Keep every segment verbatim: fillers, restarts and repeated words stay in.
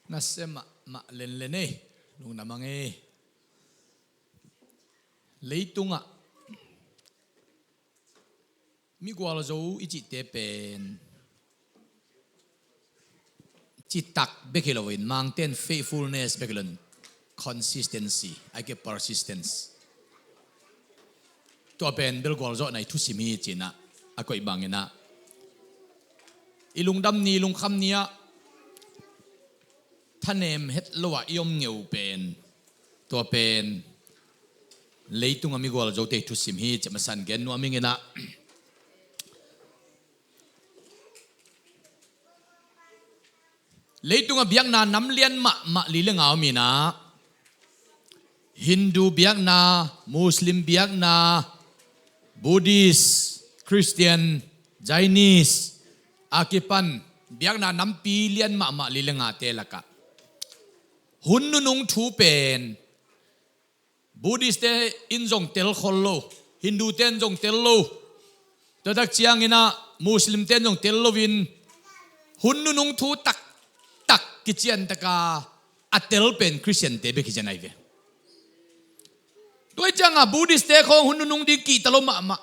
Nasia mahmah lenlen ei, lungdam ang ei. Leitungah migualzo i cihte pen citak bek hi loin, Mangte'n faithfulness bek hi loin, consistency, ahih kei leh persistence. Tua pen bel gualzawhna i thusim hi ci-in ah a koih bangin ah, i lungdam ni, lungkham ni-ah thanem het lo-ah i om ngeu pen, tua pen leitungah migualzote i thusim hi ci-a masa-in gen nuam ing in ah. Leitungah biakna nam lian mahmah li le nga om in ah, Hindu biakna, Muslim biakna, Buddhist, Christian, Chinese, a kipan biakna nampi lian mahmah li le ngate lakah hun nunung thu pen Buddhist-te in zong tel khol lo, Hindu-te in zong tel lo. Tua tak ciangin ah Muslim-te in zong tel loin, hun nunung thu taktak kician taka a tel pen Christian-te bek hi zen ahi ve. Tua hi ciangah Buddhist-te khawng hun nunung ding kihta lo mahmah.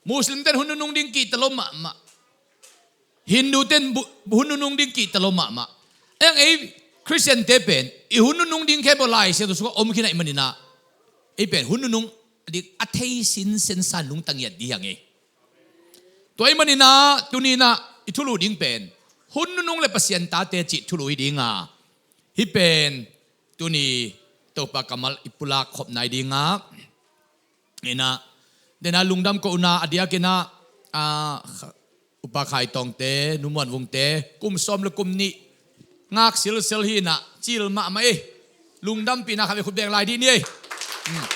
Muslim-te in hun nunung ding kihta lo mahmah. Hindu-te in bu-, hun nunung ding kihta lo mahmah. Eng ei Christian-te pen i hun nunung ding khempeuh Lai Siangtho sungah om khin ahih manin ah, ei pen hun nunung ding a thei sinsen sa, nungta ngiat ding hi hang ei. Tua ahih manin ah tuni-in ah i thulu ding pen hun nunung le Pasian tate cih thulu hi ding a, hih pen tuni Topa kammal i pulak khop nai ding a, in ah, den a lungdam kohna a diakin ah, ah, Upa Khai Tawngte, Nu Muan Vungte, kum sawm le kum nih ngak silsel hi in ah, cil mahmah ei. Lungdampihna khat vei khut beng lai dih ni ei. Hmm.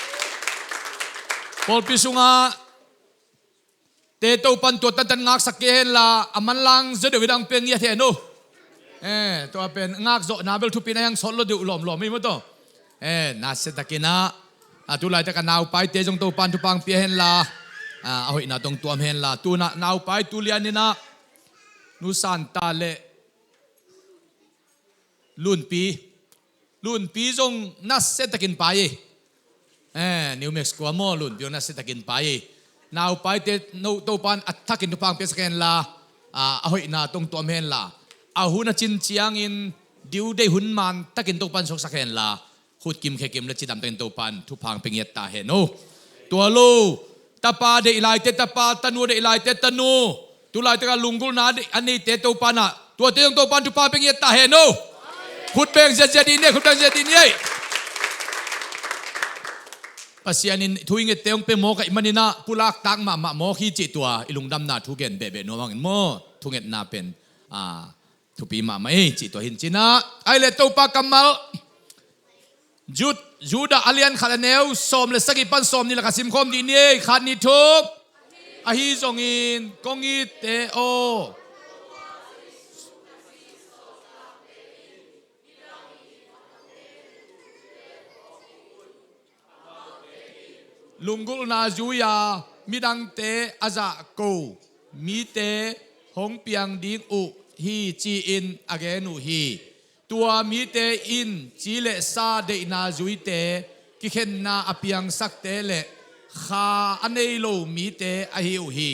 Pawlpi sungah te Topa'n tua tantan ngaksak kei hen la, a manlang zaw deuh in ah hong pia ngiat hen uh. Eh, tua pen ngakzawhna bel thupina hiang sawt lo deuh lawmlawm ei maw taw. Eh, nasia takin ah, a, tu laitak a naupaite zong Topa'n thupha hong pia hen la, a, a hoihna tawh hong tuam hen la. Tu-in ah naupai tu lian in ah Nu Santa le Lunpi, Lunpi zong nasia takin pai ei. Eh, New Mexico ah maw, Lunpi zong nasia takin pai ei. Naupaite, no, Topa'n a thakin thupha hong piasak hen la, a, a hoihna tawh hong tuam hen la, a hun a cin ciangin due date hun man takin Topa'n suaksak hen la, khut kim khe kim le cidam takin Topa'n thupha hong pia ngiat ta hen uh. Tua lo, tapa deih laite tapa, tanu deih laite tanu, tu laitak a lunggulhna a neite Topa'n ah, tuate zong Topa'n thupha pia ngiat ta hen uh. Khut beng ziahziah dih ni ei, khut beng ziah dih ni ei. Pasian in thu i ngette hong pia mawk ahih manin ah pulak tak mahmah mawk hi cih tua i lungdamna thu gen behbeh nuam hang in maw, thungetna pen, a, thupi mahmah ei cih tua hi in cin ah. Ahih leh Topa kammal, Jud-, Judah a lian khat a neu sawm le sagih pan sawmnih lakah simkhawm dih ni ei. Khat, nih, thum. Ahi zongin kong itte aw, lunggulhna zui-a midangte a zahko mite hong piang ding uh hi, ci-in a gen uh hi. Tua mite in ci le sa deihna zuite, kikhenna a piangsakte le kha a nei lo mite ahi uh hi.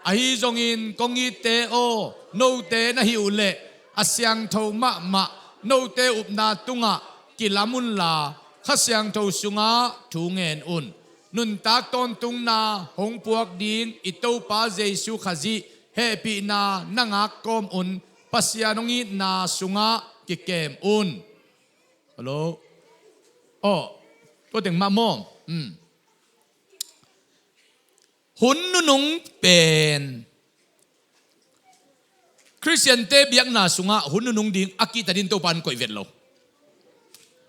Ahi zongin kong itte aw, note na hih uh leh a siangtho mahmah note upna tungah kilam unla, Kha Siangtho sungah thu ngen un. Nuntak tawntungna hong puak ding i Topa Jesu Khazih hehpihna na ngak kawm un. Pasian hong itna sungah kikem un. Hello? Aw, tua teng mah maw? Hmm. Hun nunung pen Khristiante biakna sungah hun nunung ding a kihta ding Topa'n koih vet lo.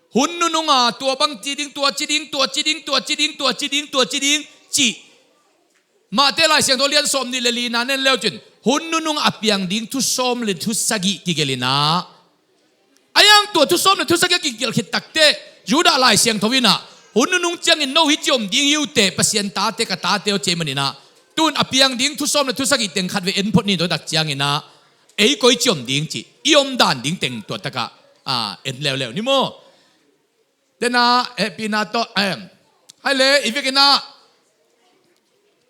Hun nunung a tua bang ci ding, tua ci ding, tua ci ding, tua ci ding, tua ci ding, tua ci ding cih Matthai Lai Siangtho lian sawmnih le lina nen leu cin, hun nunung a piang ding thu sawm le thu sagih kigelh in ah, a iang tua thu sawm le thu sagih a kigelh khit takteh, Judah Lai Siangtho in ah, hun nunung ciangin no hih ci om ding hi uh teh, Pasian tate, ka tate aw, ci ahih manin ah, tu-in a piang ding thu sawm le thu sagih teng khatvei en phot ni, tua tak ciangin ah ei koici om ding cih, i omdan ding teng tua takah, a, en leuleu ni maw? Tena hehpihna tawh em, hai le i vekinah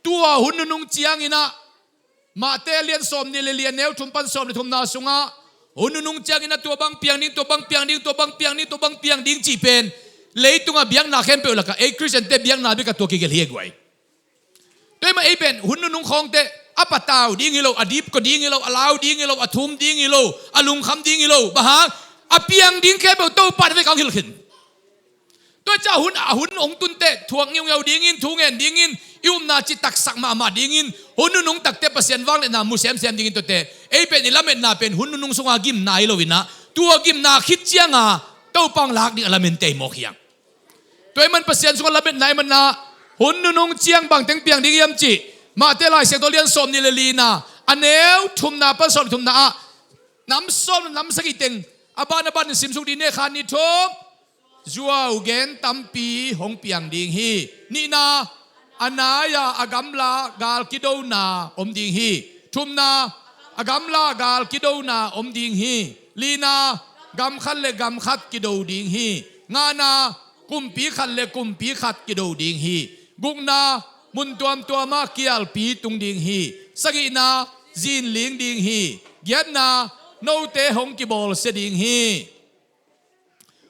tua hun nunung cianginah Mate a lian sawm nih le li a neu thum pan sawm le thumna sungah hun nunung cianginah tua bang piang ding, tua bang piang ding, tua bang piang ding, tua bang piang ding cih pen leitungah biakna khempeuh lakah ei Khristiante biakna bikah tua kigelh hi a guai. Tua imah ei pen hun nunung khawngte a patau ding hi lo, a dipko ding hi lo, a lau ding hi lo, a thum ding hi lo, a lungkham ding hi lo. Bang hang? A piang ding khempeuh Topa na vek a hong hilh khin. Tua ciah hun, a hun hong tunteh thuak ngiungeu dingin, thu ngen dingin, i upna citaksak mahmah dingin hun nunung takte Pasian vangliatna mu semsem dingin tuate ei pen i lametna pen hun nunung sunga gimna hi loinah tua gimna khit cianga Topa hong lak ding a lamente hi mawk hiang. Tua i man Pasian sungah lametna i manah hun nunung ciang bangteng piang ding hiam cih Mate Lai Siangtho lian sawm nih le lina a neu thumna pan sawm thumna ah nam sawm nam sagih teng a ban a ban in simsuk ding ne khan ni thum. Zuau gen tampi hong piang ding hi. Nihna, a nai-a a gamla gal kidona om ding hi. Thumna, a gamla gal kidona om ding hi. Lina, gam khat le gam khat kido ding hi. Ngana, kumpi khat le kumpi khat kido ding hi. Gukna, mun tuamtuamah kialpi tung ding hi. Sagihna, zinling ding hi. Giatna, note hong kibawlsia ding hi.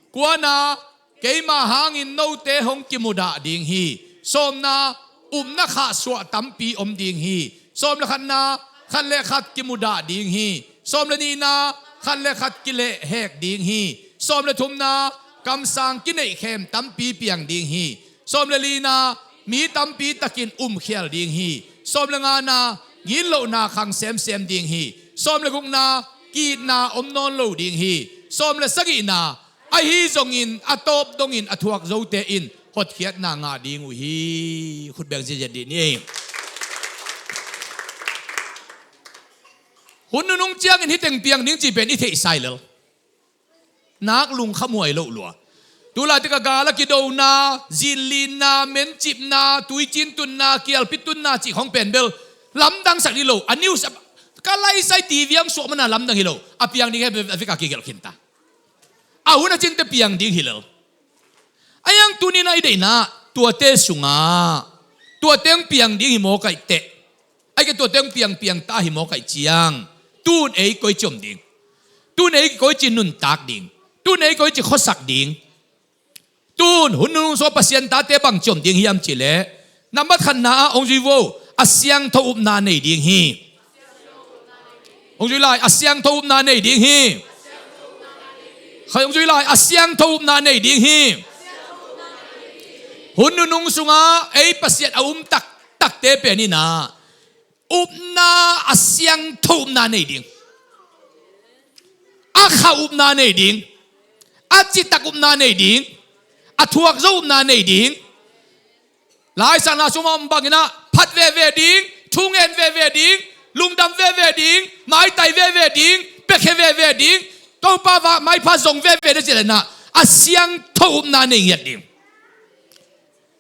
Kuana, keima hangin note hong kimudah ding hi. Sawmna, upna khahsuah tampi om ding hi. Sawm le khatna, khat le khat kimudah ding hi. Sawm le nihna, khat le khat kilehhek ding hi. Sawm le thumna, kamsang kineihkhem tampi piang ding hi. Sawm le lina, mi tampi takin umkhial ding hi. Sawm le ngana, ginlohna khang semsem ding hi. Sawm le gukna, kitna om nawn lo ding hi. Sawm le sagihna, ahi zongin a tawp dongin a thuak zote in hotkhiatna ngah ding uh hi. Khutbeng ziaziat dih ni. Hun nunung ciangin hiteng piang ding cih pen i theihsai lel. Nak lungkhamhuai loh lua. Tulaitak a gal a kidona, zinlinna, mencipna, tuicin tunna, kialpi tunna cih khong pen bel lamdangsak dih lo. A news a, ka laisai T V ang suak mana lamdang hi lo. A piang ding he a veka kigelh khinta. A hun a cinte piang ding hi lel. A yang tunina i deihna tuate sungah tuate ang piang ding hi mawkaih teh. Ai ke tuate ang piangpiang ta hi mawkaih ciang tun ei koici om ding? Tun ei koici nuntak ding? Tun ei koici khuasak ding? Tun hun nunung sua Pasian tate bangci om ding hiam cihleh, nambat khatna ah hong zui vo, a siangtho upna nei ding hi. Hong zui lai, a siangtho upna nei ding hi. Khai hong zui lai, a siangtho upna nei ding hi. Hun nunung sungah ei Pasian a um taktakte pen inah upna a siangtho upna nei ding. A khah upna nei ding. A citak upna nei ding. A thuakzo upna nei ding. Laisakna sungah om banginah phat veve ding, thu ngen veve ding, lungdam veve ding, maitai veve ding, piakhia veve ding, Topa va maipha zong veve ding cihleh inah a siangtho upna nei ngiat ding.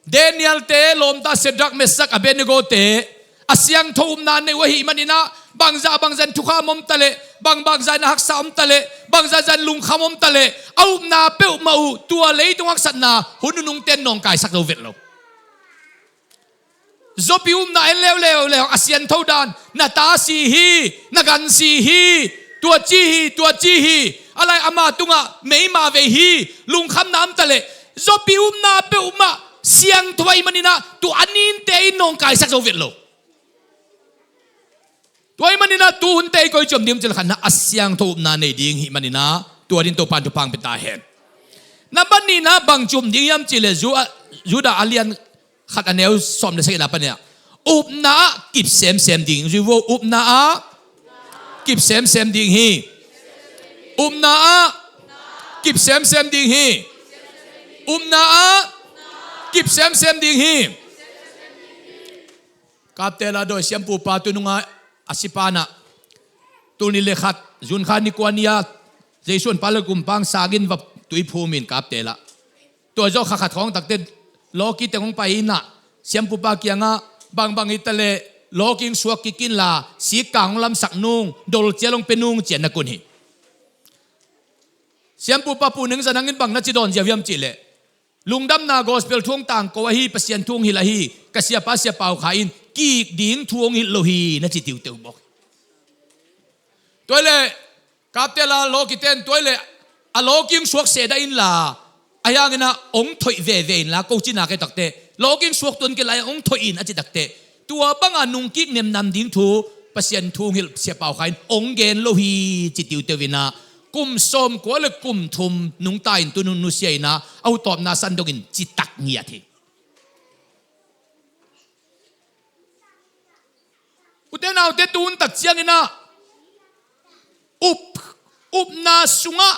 Daniel-te lawmta Shadrach, Meshach, Abednego-te a siangtho upna nei uh ahih maninah bangzah bangzah in thukham om taleh, bangbangzah in a haksa om taleh, bangzahzah in lungkham om taleh, a upna peuhmah uh tua leitung haksatna hun nunungte in nawngkaisak zo vet lo. Zawpi upna en leuleu le a siangtho dan, na ta si hi, na gan si hi, tua ci hi, tua ci hi. A lai ama tungah meima vei hi, lungkhamna om taleh, zawpi upna peuhmah siangtho ahih maninah tua a ninte in nawngkaisak zo vet lo. Tua ahih maninah tuhunte i koici om ding cihleh khatna a siangtho upna nei ding hih maninah tua din Topan thupha pia ta hen. Nambat nihna bangci om ding hiam cihleh Ju-, Judah a lian khat a neu sawm le sagihna paninah upna ah kip semsem ding. Zui vo, upna ah kip semsem ding hi. Upna ah kip semsem ding hi. Upna ah kip semsem ding hi. Kaptela dawi siampupa tununga a sipanah tul nih le khat June kha ni kua ni-a Jesu honpa le kumpang sangin va tui phumin Kaptela. Tua zawh kha khat khawng takte lawki teng hong pai inah siampupa kiangah bangbang hi taleh lawki hong suak kik inla sikkang hong lamsak nung, dolcial hong pia nung ci-a na kun hi. Siampu papu nengza nangin bang na ci dawn ziau hiam cihleh, lungdamna gospel thu hong tangko ahi, Pasian thu hong hilh ahi, ka siapa Sia Pau Khai in kik ding thu hong hilh lo hi na ci tiuteu bawk. Tua hileh kapte la lawkite in tua hileh a lawking suak sehdah inla, ahi hangin ah hong thoih veve inla, ko cina kei takte lawking suak tuan kei lai hong thoih in a ci takte, tua banga nungkik nemnam ding thu Pasian thu hong hilh Sia Pau Khai in hong gen lo hi ci tiuteu inah, kum sawmkua le kum thum nungta in tu nung nusia inah a hutawpna san dongin citak ngiat hi. Ute naute, tun tak cianginah up, upna sungah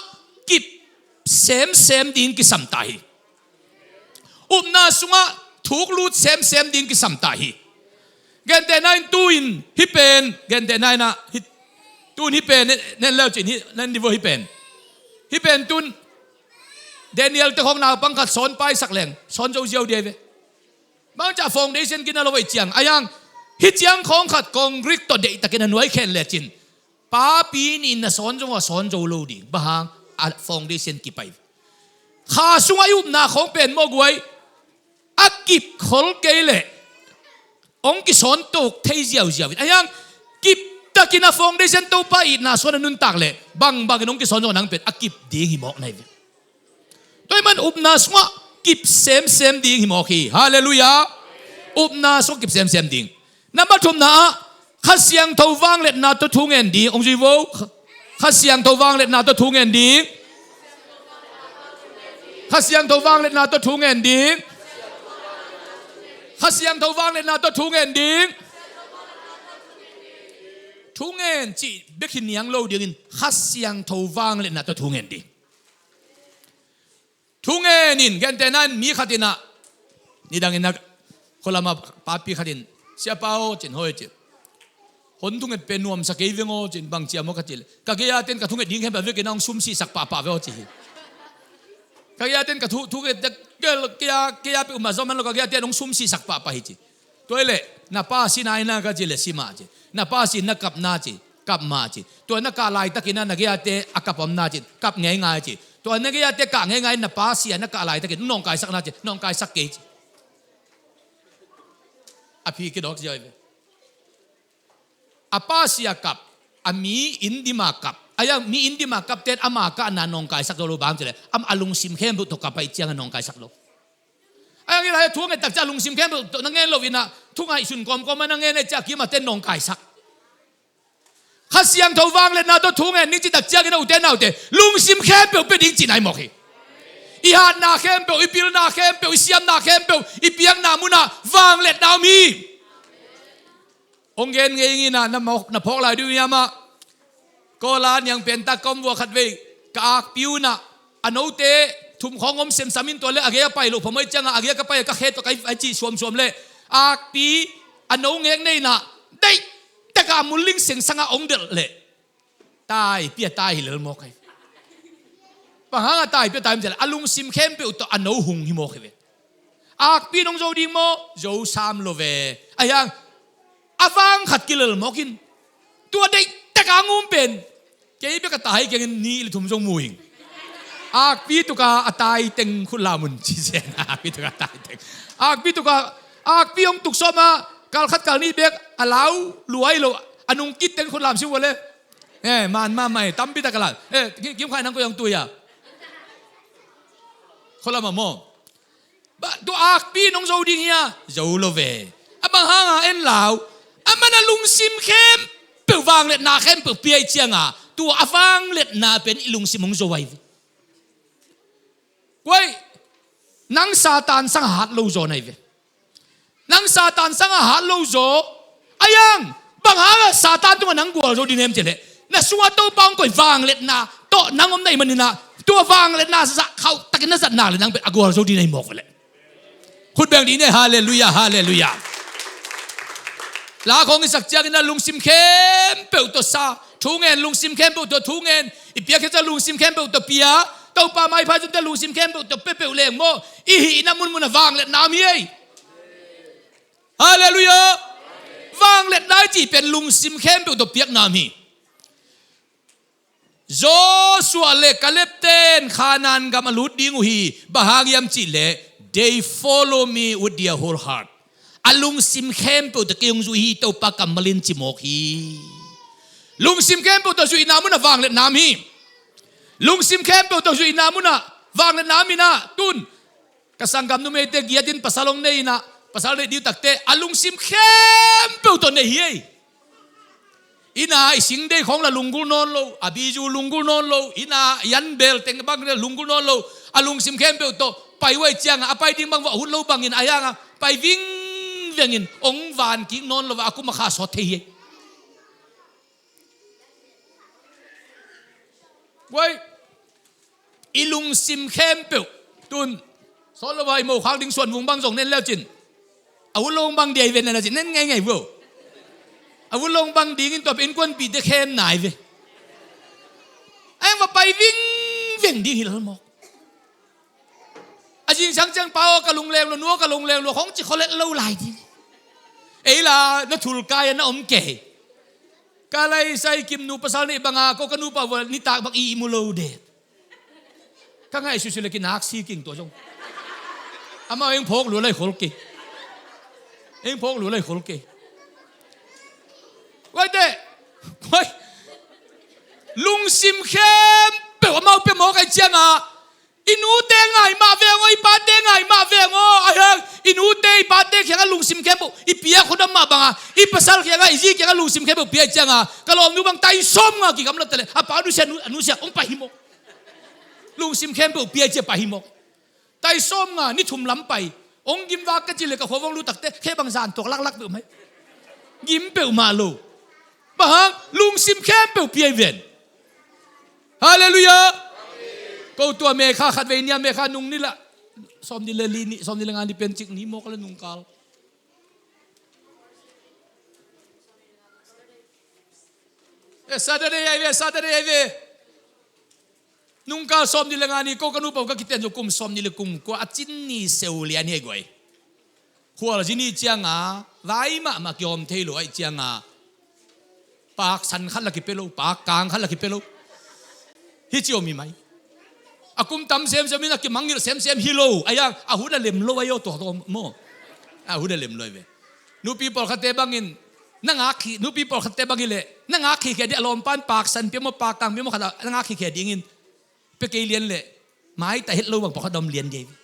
kip semsem ding kisam ta hi. Upna sungah thuklut semsem ding kisam ta hi. Gentehna in tu in hih pen, gentehna inah hih, tu in hih pen nen leucin hih nen divo hih pen. Hih pen tun Daniel te khawng naupang khat sawn paisak leng sawn zo ziau dia hi ve. Bangcia foundation kina lo ei ciang a yang, hih ciang khawng khat concrete tawh deihtakin a nuai khen lecin papi nih in na sawn zo a sawn zo lo ding. Bang hang? A foundation kipai. Kha sungah i upna khawng pen mawk guai a kip khol kei leh hong kisawn tuk thei ziauziau in a yang, kiptakin a foundation Topa itna suan a nuntak leh bangbangin hong kisawn zo nang pen a kip ding hi mawk na hi ve. Tua hi man upna sungah kip semsem ding hi mawk hi. Halleluiah. Upna sungah kip semsem ding. Namba thumna ah Kha Siangtho vangliatna tawh thu ngen ding. Hong zui vo. Kha Siangtho vangliatna tawh thu ngen ding. Kha Siangtho vangliatna tawh thu ngen ding. Kha Siangtho vangliatna tawh thu ngen ding. Thu ngen cih bek hi niang lo dingin Kha Siangtho vangliatna tawh thu ngen ding. Thu ngen in, gentehna in mi khat in ah, nidang in ah, khualama papi khat in, "Siapa aw," cin, "Hoi," cin, "hon thunget pen nuamsa kei veng aw," cin, "Bang cia maw?" ka cih leh, "Ka gei a ten ka thunget ding khempeuh a vekin ah hong sumsihsak pahpah ve aw," ci hi. "Ka gei a ten ka thu, thunget, kei a, kei a peuhmah zong man lo, ka gei a ten hong sumsihsak pahpah hi," ci. "Tua hi leh na pa si nai na?" ka cih leh, "Si mah," ci. "Na pa si na kap na?" ci. "Kap mah," ci. "Tua na kah laitakin ah na gei a te a kap om na?" ci. "Kap ngeingai," ci. "Tua na gei a te kah ngeingai na pa si a na kah laitakin nawngkaisak na?" ci. "Nawngkaisak kei," ci. A phi kidawk ziau hi ve. A pa si a kap, a mi inn dim a kap. A yang mi inn dim a kap ten ama kahna nawngkaisak zo lo, bang ci leh, ama a lungsim khempeuh tawh kap ahih ciangin nawngkaisak lo. A yang i lai thu nget tak ciang lungsim khempeuh tawh na ngen lo in ah, thu ngaihsun kawmkawm a na ngen ahih ciang a kim a ten nawngkaisak. Kha Siangtho vangliatna tawh thu ngen ning cih tak ciangin ah, ute naute, lungsim khempeuh pia ding cihna hi mawk hi. I hatna khempeuh, i pilna khempeuh, i siamna khempeuh, i piakna munah vangliatna om hi. Hong gen ngei ing in ah, na mawk, na phawk lai ding uh hiam ah. Kawla niang penta ka om vua khatvei, ka akpi un ah, a note thum khawng om semsam in, tua leh a gei a pai loh phamawh ahih ciangah, a gei a ka pai a ka khe tawh ka hi, a cih suamsuam leh, akpi a no ngek nei in ah, deihtak a muling sengsang a hong delh leh, taipi a tai hi lel mawk hi. Bang hang a taipi a tai hiam cih leh, a lungsim khempeuh tawh a no hung hi mawk hi ve. Akpi in hong zo ding maw? Zo sam lo ve. A yang, a vang khat kilel mawk in, tua deihtak a hong um pen, kei bek a tai keng in, nih le thum zong mu ing. Akpi tuk a a tai teng khut lam un ci zen. Akpi tuk a tai teng. Akpi tuk a, akpi hong tuk sawm a, kal khat kal nih bek a lau luai lo, a nung kit teng khut lam si uh a le. Eh, man mahmah hi, tampi tak a lau. Eh, Kim, Kim Khai, nang koi hong tui a? Khualam ah maw? Ba, tua akpi in hong zo ding hia? Zo lo ve. A bang hang a en lau? A man a lungsim khempeuh, vangliatna khempeuh pia ahih ciangah, tua a vangliatna pen i lungsim hong zo ahi ve. Kuai, nang Satan sang a hat lo zaw na hi ve. Nang Satan sang a hat lo zaw. A yang, bang hang a Satan tungah nang gualzo ding hiam cih leh, na sungah Topa hong koih vangliatna tawh nang om na hih manin ah, tua vangliatna zah khauh takin na zat nak leh nang pen a gualzo ding na hi mawk ve leh. Khut beng dih ni, halleluiah, halleluiah. La khawng i sak ciangin a lungsim khempeuh tawh sa, thu ngen, lungsim khempeuh tawh thu ngen, i piakhia ciang lungsim khempeuh tawh pia, Topa maipha zomte lungsim khempeuh tawh pia peuh leng maw, i hihna munmun a vangliatna om hi ei. Halleluiah. Vangliatna i cih pen lungsim khempeuh tawh piakna om hi. Joshua le Caleb ten Khanaan gam a lut ding uh hi. Bang hang hiam cih leh, they follow me with their whole heart. A lungsim khempeuh tawh kei hong zui hi, Topa kammal in ci mawk hi. Lungsim khempeuh tawh zuihna mun ah vangliatna om hi. Lungsim khempeuh tawh zuihna mun ah vangliatna om hi. Tun ka sanggam numeite giat in pasal hong nei in ah, pasal neih ding uh takte a lungsim khempeuh tawh nei hi ei. Inn ah i singdei khawng lah lunggulh nawn lo, a bizu lunggulh nawn lo, inn ah i an bel teng bang lah lunggulh nawn lo, a lungsim khempeuh tawh pai uh ahih ciangin, a pai ding bang uh a hun lo bangin, a hiang ah pai vingveng in, hong van kik nawn lo a, a kum a kha sawt thei hi. Guai, i lungsim khempeuh, tun sawt lo a i mokhak ding suanvung bang zong nen le uh cin, a hun lo bang ding hi ve, nen le uh cin, nen ngeingei uh. A hun lo bang ding in, tua pen innkuanpihte khem nai ve. A hiang va pai vingveng ding hi lel mawk. A zingsang ciang pa aw ka lungleng lua, nu aw ka lungleng lua khawng ci khol het lo lai ding. Ei lah na thulkai a na om kei. Ka lai sai kim nu pasal neih bang a, ko ka nupa uh a nitak bang i ihmu lo det. Ka ngaihsut suk leh kinak si king tua zong. Amau eng phawk lua lai khol kei. Eng phawk lua lai khol kei. Guai teh. Guai. Lungsim khempeuh amau pia mawk ahih ciangin, i nute ngai mah veng aw, i pate ngai mah veng aw. A hiang, i nute i pate kiangah lungsim khempeuh i piak hun om mah bangin, i pasal kiangah, i zi kiangah lungsim khempeuh pia ahih ciangin, ka lawmnu bang tai sawmnga kigamla ta leh, a pa nusia, nu, a nusia hong pai hi mawk. Lungsim khempeuh pia ahih ciang pai hi mawk. Tai sawmnga, ni thum lam pai. Hong gim vak ka cih leh ka khua hong lut takte, khe bang zan tuak laklak peuhmah hi. Gim peuhmah lo. Bang hang, lungsim khempeuh pia hi ven. Halleluiah. Ko tua May kha khatvei ni a, May kha nung ni lah, sawmnih le li ni, sawmnih le nga ni pen cik ni mawk a, la nungkal. Eh, Saturday ahi ve, Saturday ahi ve. Nungkal sawmnih le nga ni ko ka nupa uh ka kiten zo, kum sawmnih le kum kua a cin ni seu lian hi ei guai. Khualzin ahih ciangin vai mahmah kiawm thei lo ahih ciangin, paksan khat lah kipia lo, pakkang khat lah kipia lo. Hih ci om hi mai. A kum tam semsem in a kimangngilh semsem hi lo. A hiang, a hun a lem lo ahi aw, tua tawh maw. A hun a lem lo ahi ve. Nupi pawlkhatte bangin, na ngak hi, nupi pawlkhatte bang hi leh, na ngak hi khia ding, a lawmpan paksan pia maw, pakkang pia maw khat a, na ngak hi khia dingin pia kei lian leh, maita het lo bang pawlkhat a om lian ding hi.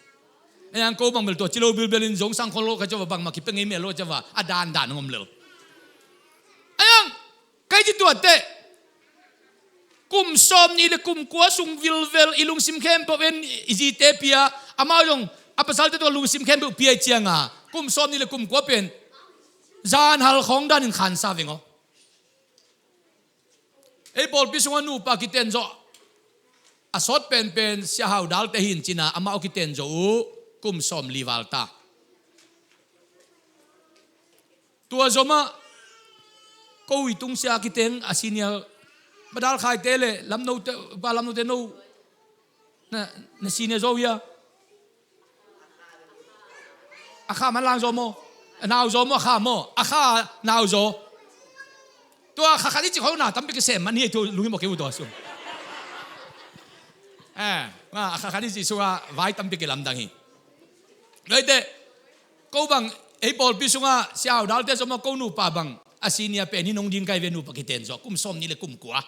A hiang ko bang bel tua ci lo bilbel in zong sang khol lo ka ci a, bangmah kipia ngei mel lo ka ci a, a dandan hong om lel. A hiang, ka hih ci tua teh. Kum sawmnih le kum kua sung vilvel i lungsim khempeuh en, i zite pia, amau zong a pasalte tawh lungsim khempeuh pia ahih ciangin, kum sawmnih le kum kua pen zanhal khawng danin khansa veng aw. Ei pawlpi sungah nupa kiten zawh a sawt penpen Sia Hau Dalte hi in cin a, amah aw kiten zawh uh, kum sawmli val ta. Tua zomah ko ui tungsia kiteng a senior, Badal Khaite le Lamnote, Pa Lamnote no na, na senior zo hia? A kha man lang zaw maw? A nau zaw maw? A kha maw? A kha nau zaw. Tua kha khat i cih khawng na tampi kisem man hi, tua lungim aw kei uh tua sung. Eh, a kha khat i cih sungah vai tampi kilamdang hi. Leite, ko bang, ei pawlpi sungah Sia Hau Dalte zaw maw, ko nupa bang a senior pen hi nong ding kai ve, nupa kiten zaw, kum sawmnih le kum kua.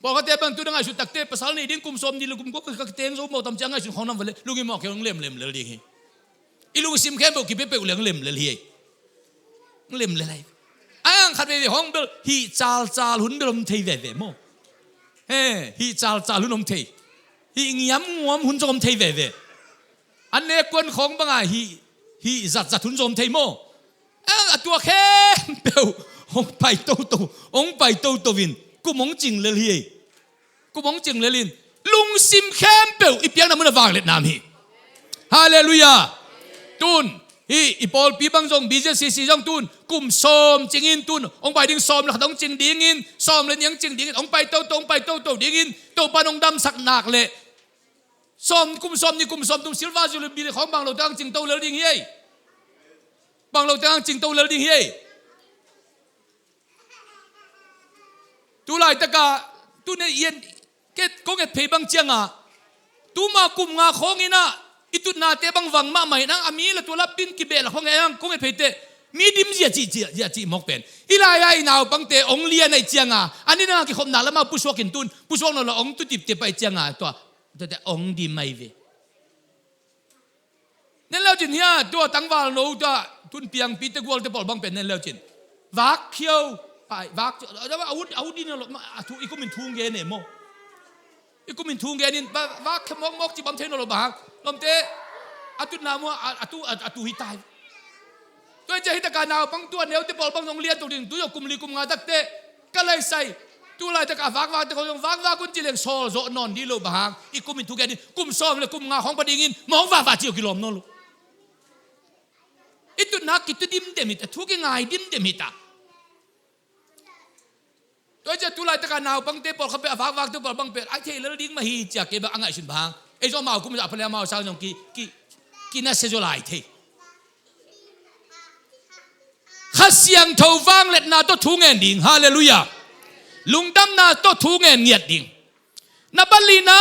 Pawlkhatte bang tu na ngaihsut takte, pasal nei ding kum sawmnih le kum kua ka kiteng zo maw, tam cia ngaihsun khawng nam vale, lungim aw kei hong lemlem lel ding hi. I lungsim khempeuh kipia peuh leng lemlel hi. Hong lemlel hi. A ang khat veve hong bel, hih calcal hun bel om thei veve maw. He, hih calcal hun om thei. Hih ngiamnguam hun zong om thei veve. An le kuan khawng banga hih, hih zatzat hun zong om thei maw. A, a tua khempeuh hong pai toto, hong pai toto in kum hong cing lel hi. Kum hong cing lel in lungsim khempeuh i piakna mun a vangliatna om hi. Halleluiah. Tun hih i pawlpi bang zong, B Z C C zong tun kum sawm cingin tun hong pai ding, sawm le khat hong cing dingin, sawm le nih hong cing dingin, hong pai toto, hong pai toto dingin, Topa in hong damsak nak leh sawm, kum sawmnih, kum sawmthum silver jubilee khawng bang lo teng cingto lel ding hi ei. Bang lo teng cingto lel ding hi ei. Tu laitakah Tuni in, kong et phei bang cianga, tuma kum nga khawng inah i tutnate bang vang mahmah inah, a mi la tua lapin kibehlap khawng inah kong et pheite, mi dim ziahziah, ziahziah cih mawk pen. I lai-a i naupangte ong lian ahih cianga, a ni danga kikhopna lamah pusuak in tun, pusuak nawn lo ong tu tiptip ahih cianga, tua, tuate ong dim ahi ve. Nen leucin hia, tua tangval no tua, tun piangpite gualte pawl bang pen nen leucin. Vak khio, pai, vak, a u, a u din lo, a thu, i kumin thu gen e maw. I kumin thu gen in, vak khio mawkmawk ci bang thei nawn lo bang. Lawmte, a tutna mua, a tu, a tu hi tai. Tua hi ciah hi taka naupang tua neute pawl bang zong lian tuk ding, tu zong kum li kum nga takte, ka laisai, tu laitak a vakvakte khawng zong vakvak un ci leng sawl zawh nawn dih lo bang hang, i kum in thu gen in, kum sawm le kum nga khawng pa dingin, mawng vakvak ci uh kilawm nawn lo. I tutna kitu dimdem hi ta, thu kingai dimdem hi ta. Tua hi ciah tu laitaka naupangte pawl kha peuh a vakvakte pawl bang peuh ai thei lel ding mah hi ciah kei bang a ngaihsun bang. Ei zong amau kum zah pha le amau sang zong ki, ki, kinasia zaw lai thei. Kha Siangtho vangliatna tawh thu ngen ding. Halleluiah. Lungdamna tawh thu ngen ngiat ding. Na balina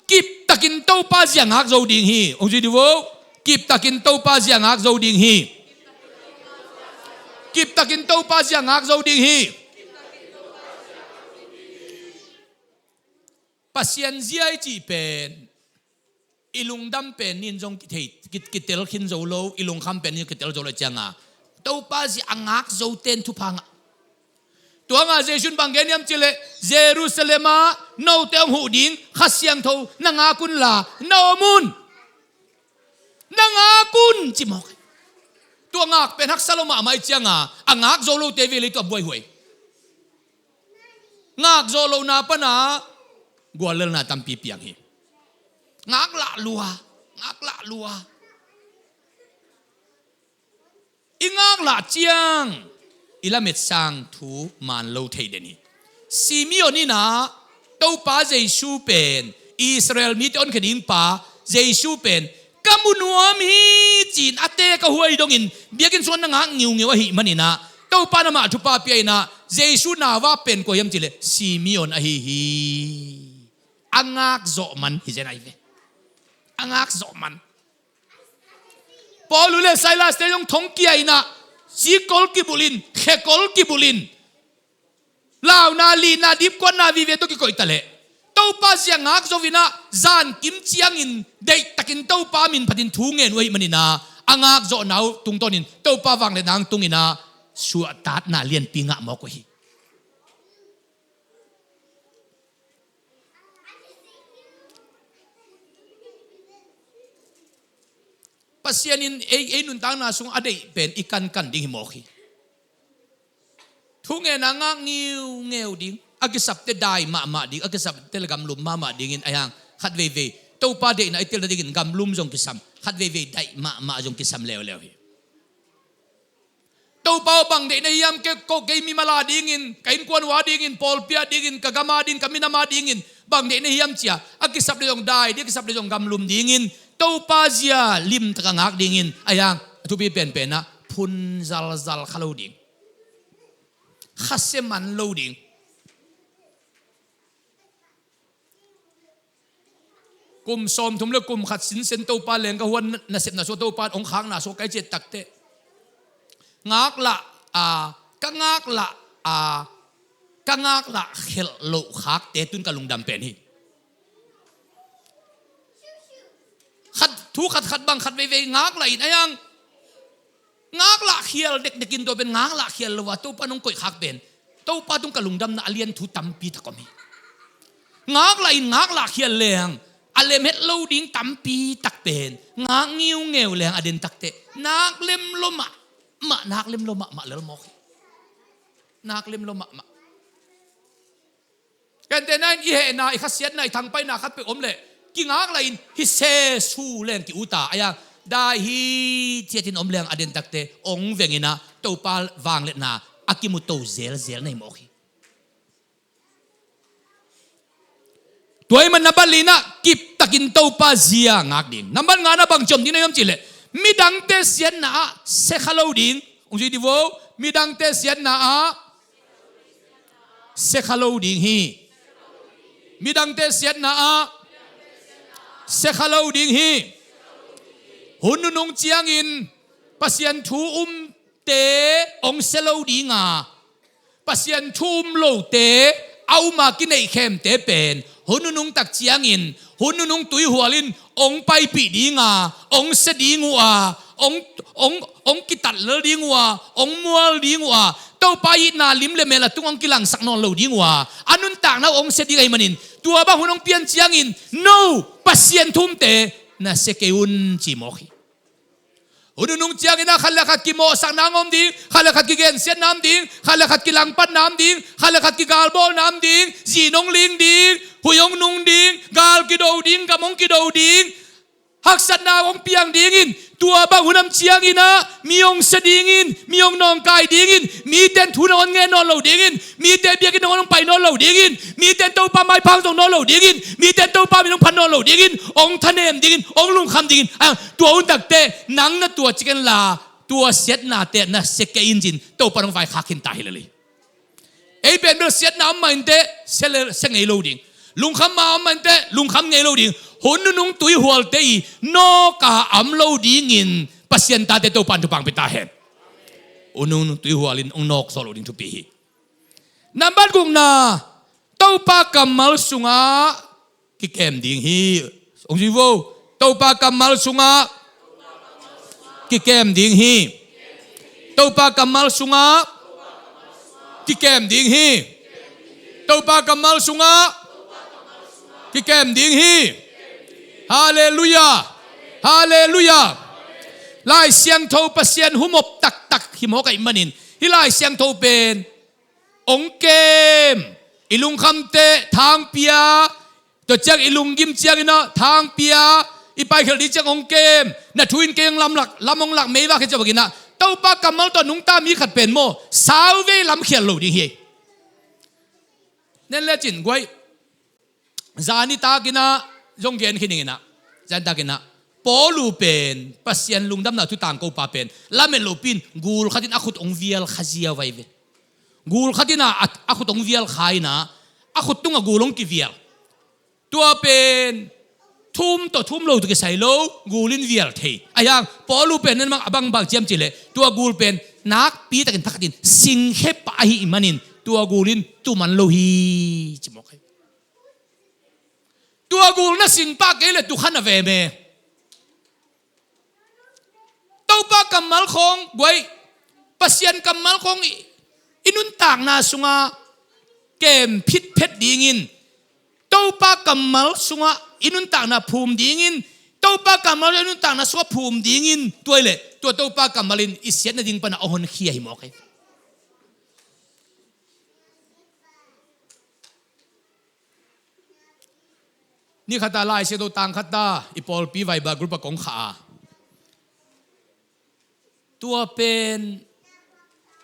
kiptakin Topa zia ngak zo ding hi. Ong zui dih vo. Kiptakin Topa zia ngak zo ding hi. Kiptakin Topa zia ngak zo ding hi. Pasian zia i cih pen i lungdam pen nin zong kithei, ki, kitel khin zo lo, i lungkham pen nin kitel zo lo cianga Topa zia a ngak zo ten thupha ngah. Tuanga Jesu'n bang gen hiam cihleh, Jerusalem ah note hong huh ding Kha Siangtho na ngak unla na om un. Na ngak un ci mawk. Tua ngak pen haksa lo mahmah i cianga a ngak zo lote vei lei tua buaihuai. Ngak zawh lohna pana guallelna tampi piang hi. Ngak lah lua, ngak lah lua. I ngak lah ciang i lamet sang thu man lo thei den hi. Simeon inah Topa Jesu pen Israel mite honkhia ding pa Jesu pen ka mu nuam hi ci-in a te ka huai dongin biakinn sungah na ngak ngiungeu ahih maninah Topa in amah thupha pia inah Jesu nau a pen kua hiam cihleh Simeon ahi hi. A ngak zawh man hi zen ahi ve. A ngak zawh man. Paul uh le Silas te zong thongkia inah sikkol kibulhin, khekol kibulhin, launa lihna dipkuatna vive tawh kikoih taleh Topa zia ngak zo inah zankim ciangin deihtakin Topa min phatin thu ngen uh ahih maninah a ngak zawhna uh tungtawnin Topa vangliatna hong tunginah suahtakna lianpi ngah mawk uh hi. Pasian in ei, ei nuntakna sung a deih pen i kankan ding hi mawk hi. Thu ngen a ngak ngiungeu ding, a kisapte dai mahmah ding, a kisapte le gamlum mahmah dingin a hiang khat veivei Topa deihna i telna dingin gamlum zong kisam, khat veivei daih mahmah zong kisam leuleu hi. Topa aw bang deih na hiam, kei ko kei mimal a dingin, ka innkuan uh a dingin, pawlpi a dingin, ka gam a dingin, ka minam a dingin bang deih na hiam cia a kisap le zong dai ding, a kisap le zong gamlum dingin Topa zia limtak a ngak dingin a hiang a thupi penpen ah phun zalzal kha lo ding, khasia man lo ding. Kum sawmthum le kum khat sinsen Topa leng ka huan nasepna sua Topa hong khakna sua kai ciat takte ngaklah a, ka ngaklah a, ka ngaklah khelh loh khakte tun ka lungdam pen hi. Khat thu khat khat bang khat veivei ngaklah in a hiang ngaklah khial dekdekin tua pen ngaklah khial lo a Topa nong koih khak pen Topa tung ka lungdamna a lian thu tampi tak om hi. Ngaklah in ngaklah khial leng a lem het lo ding tampi tak pen ngak ngiungeu leng a den takte nak lem lo mahmah, nak lem lo mahmah lel mawk hi. Nak lem lo mahmah. Kentehna in i hehna, i khasiatna, i thangpaihna khat peuh om leh kingaklah in hi sesu leng ki-uta a hiang dai hi ciatin om leng a den takte ong venginah Topa vangliatna a kimuto zelzel na hi mawk hi. Tua ahih man nambat linah kiptakin Topa zia ngak ding. Nambat ngana bang ciom ding na hiam cihleh midangte siatna ah sekha lo ding. Ung zui dih vo. Midangte siatna ah sekha lo ding hi. Midangte siatna ah sia kha lo ding hi. Hun nunung ciangin Pasian thu umte hong sia lo ding a, Pasian thu um lote a um a kineihkhemte pen hun nunung tak ciangin, hun nunung tuihual in hong paipih ding a, hong sia ding uh a, hong, hong, hong kitat lel ding uh a, hong mual ding uh a, Topa itna lim le mel a tung hong kilangsak nawn lo ding uh a, a nuntakna uh hong sia ding ahih manin, tua bang hun hong pian ciangin, no, Pasian thu umte na sia kei un, ci mawk hi. Hun nunung ciangin a khat le khat kimawhsakna hong om ding, khat le khat kigensiatna om ding, khat le khat kilangpatna om ding, khat le khat kigalbawlna om ding, zin hong ling ding, hui hong nung ding, gal kido ding, gam hong kido ding, haksatna hong piang dingin, tua bang hun om ciangin ah mi hong sia dingin, mi hong nawngkai dingin, mite in thu nangawn ngen nawn lo dingin, mite biakinn nangawn hong pai nawn lo dingin, mite in Topa maipha hong zong nawn lo dingin, mite in Topa min hong phat nawn lo dingin, hong thanem dingin, hong lungkham dingin, a, tua hun takte nang na tua ciken la, tua siatnate na sia kei in cin Topa in hong vaikhak khin ta hi lel hi. Ei pen bel siatna om mah inteh, sia le, sia ngei lo ding. Lungkham mah om mah inteh, lungkham ngei lo ding. Hun nunung tuihualte i nawk a om lo dingin Pasian tate Topa in thupha hong pia ta hen. Hun nunung tuihual in hong nawk zawh lo ding thupi hi. Nambat gukna, Topa kammal sungah kikem ding hi. Hong ci vo. Topa kammal sungah kikem ding hi. Topa kammal sungah kikem ding hi. Topa kammal sungah kikem ding hi. Halleluiah. Halleluiah. Lai Siangtho Pasian humop taktak hi mawk ahih manin, hih Lai Siangtho pen hong kem, i lungkhamte tha hong pia, tua ciang i lunggim ciangin ah tha hong pia, i paikhial ding ciang hong kem, na thu in kei hong lamlak, lam hong lak, meivak hi ciah bangin ah, Topa kammal tawh nungta mi khat pen maw, sauvei lamkhial lo ding hi. Nen le cin guai. Zani takin ah zong gen khin ing in ah, zani takin ah, Paul uh pen Pasian lungdamna thu tangko pa pen, lamet lopi in gul khat in a khut hong vial kha ziau vai ve. Gul khat in ah, a, a khut hong vial kha in ah, a khut tungah gul hong kivial. Tua pen thu um tawh thu um lo tawh kisai lo, gul in vial thei. Ahi hang Paul uh pen nen mang a bangbang ciam cih leh, tua gul pen nakpi takin thakhat in singkhe pah ahih manin, tua gul in tu man lo hi, ci mawk hi. Tua gul na sing pah kei leh tu kha na ve me. Topa kammal khawng guai, Pasian kammal khawng i, i nuntakna sungah kem phitphet dingin, Topa kammal sungah i nuntakna phum dingin, Topa kammal i nuntakna sungah phum dingin, tua hi leh tua Topa kammal in i siatna ding pan a hong honkhia hi mawk hi. Ni khat a Lai Siangtho tang khat a i pawlpi Viber group ah kong khah a, tua pen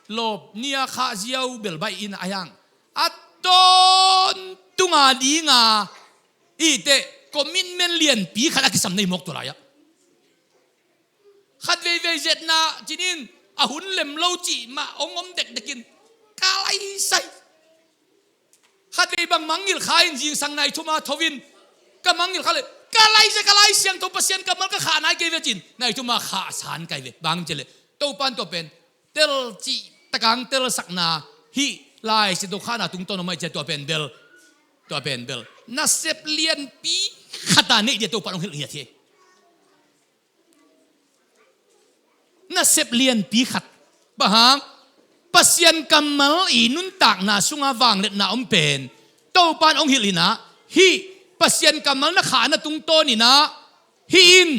lawp ni a khah ziau bel baih in a hiang, a tawntung a ding a, i teh commitment lianpi khat a kisam na hi mawk tua lai-ah. Khat veivei zetna cinin a hun lem lo cih mah hong om dekdekin ka laisai. Khat vei bang mangngilh kha in zingsang nai thum a tho in ka mangngilh kha leh ka laisai, ka Lai Siangtho Pasian kammal ka khah nai kei ve cin nai thum a khah san kai ve. Bang ci leh Topa in tua pen tel cih takang telsakna hih Lai Siangtho khahna tungtawn om ahih ciang tua pen bel, tua pen bel nasep lianpi khat a neih dia Topa in hong hilh ngiat hi. Nasep lianpi khat. Bang hang? Pasian kammal i nuntakna sungah vangliatna om pen Topa in hong hilh in ah, hih Pasian kammal na khahna tungtawn in ah, hih in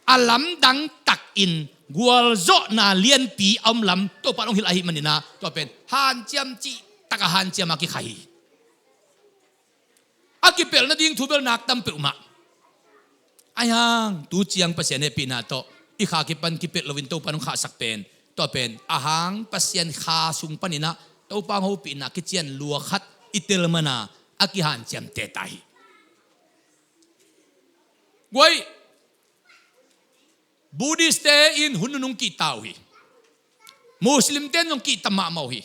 a lamdang takin gualzawhna lianpi a om lam Topa in hong hilh ahih manin ah, tua pen hanciam cih tak a hanciam a kikha hi. A kipelh nading thu bel nak tam peuhmah. Ahi hang tu ciang Pasian hehpihna tawh i kha kipan kipelh loin Topa in hong khahsak pen, tua pen a hang Pasian kha sung panin ah Topa hong hopihna kician lua khat i tel man a, a kihanciamte ta hi. Guai, Buddhist-te in hun nunung kihta uh hi. Muslim-te in zong kihta mahmah uh hi.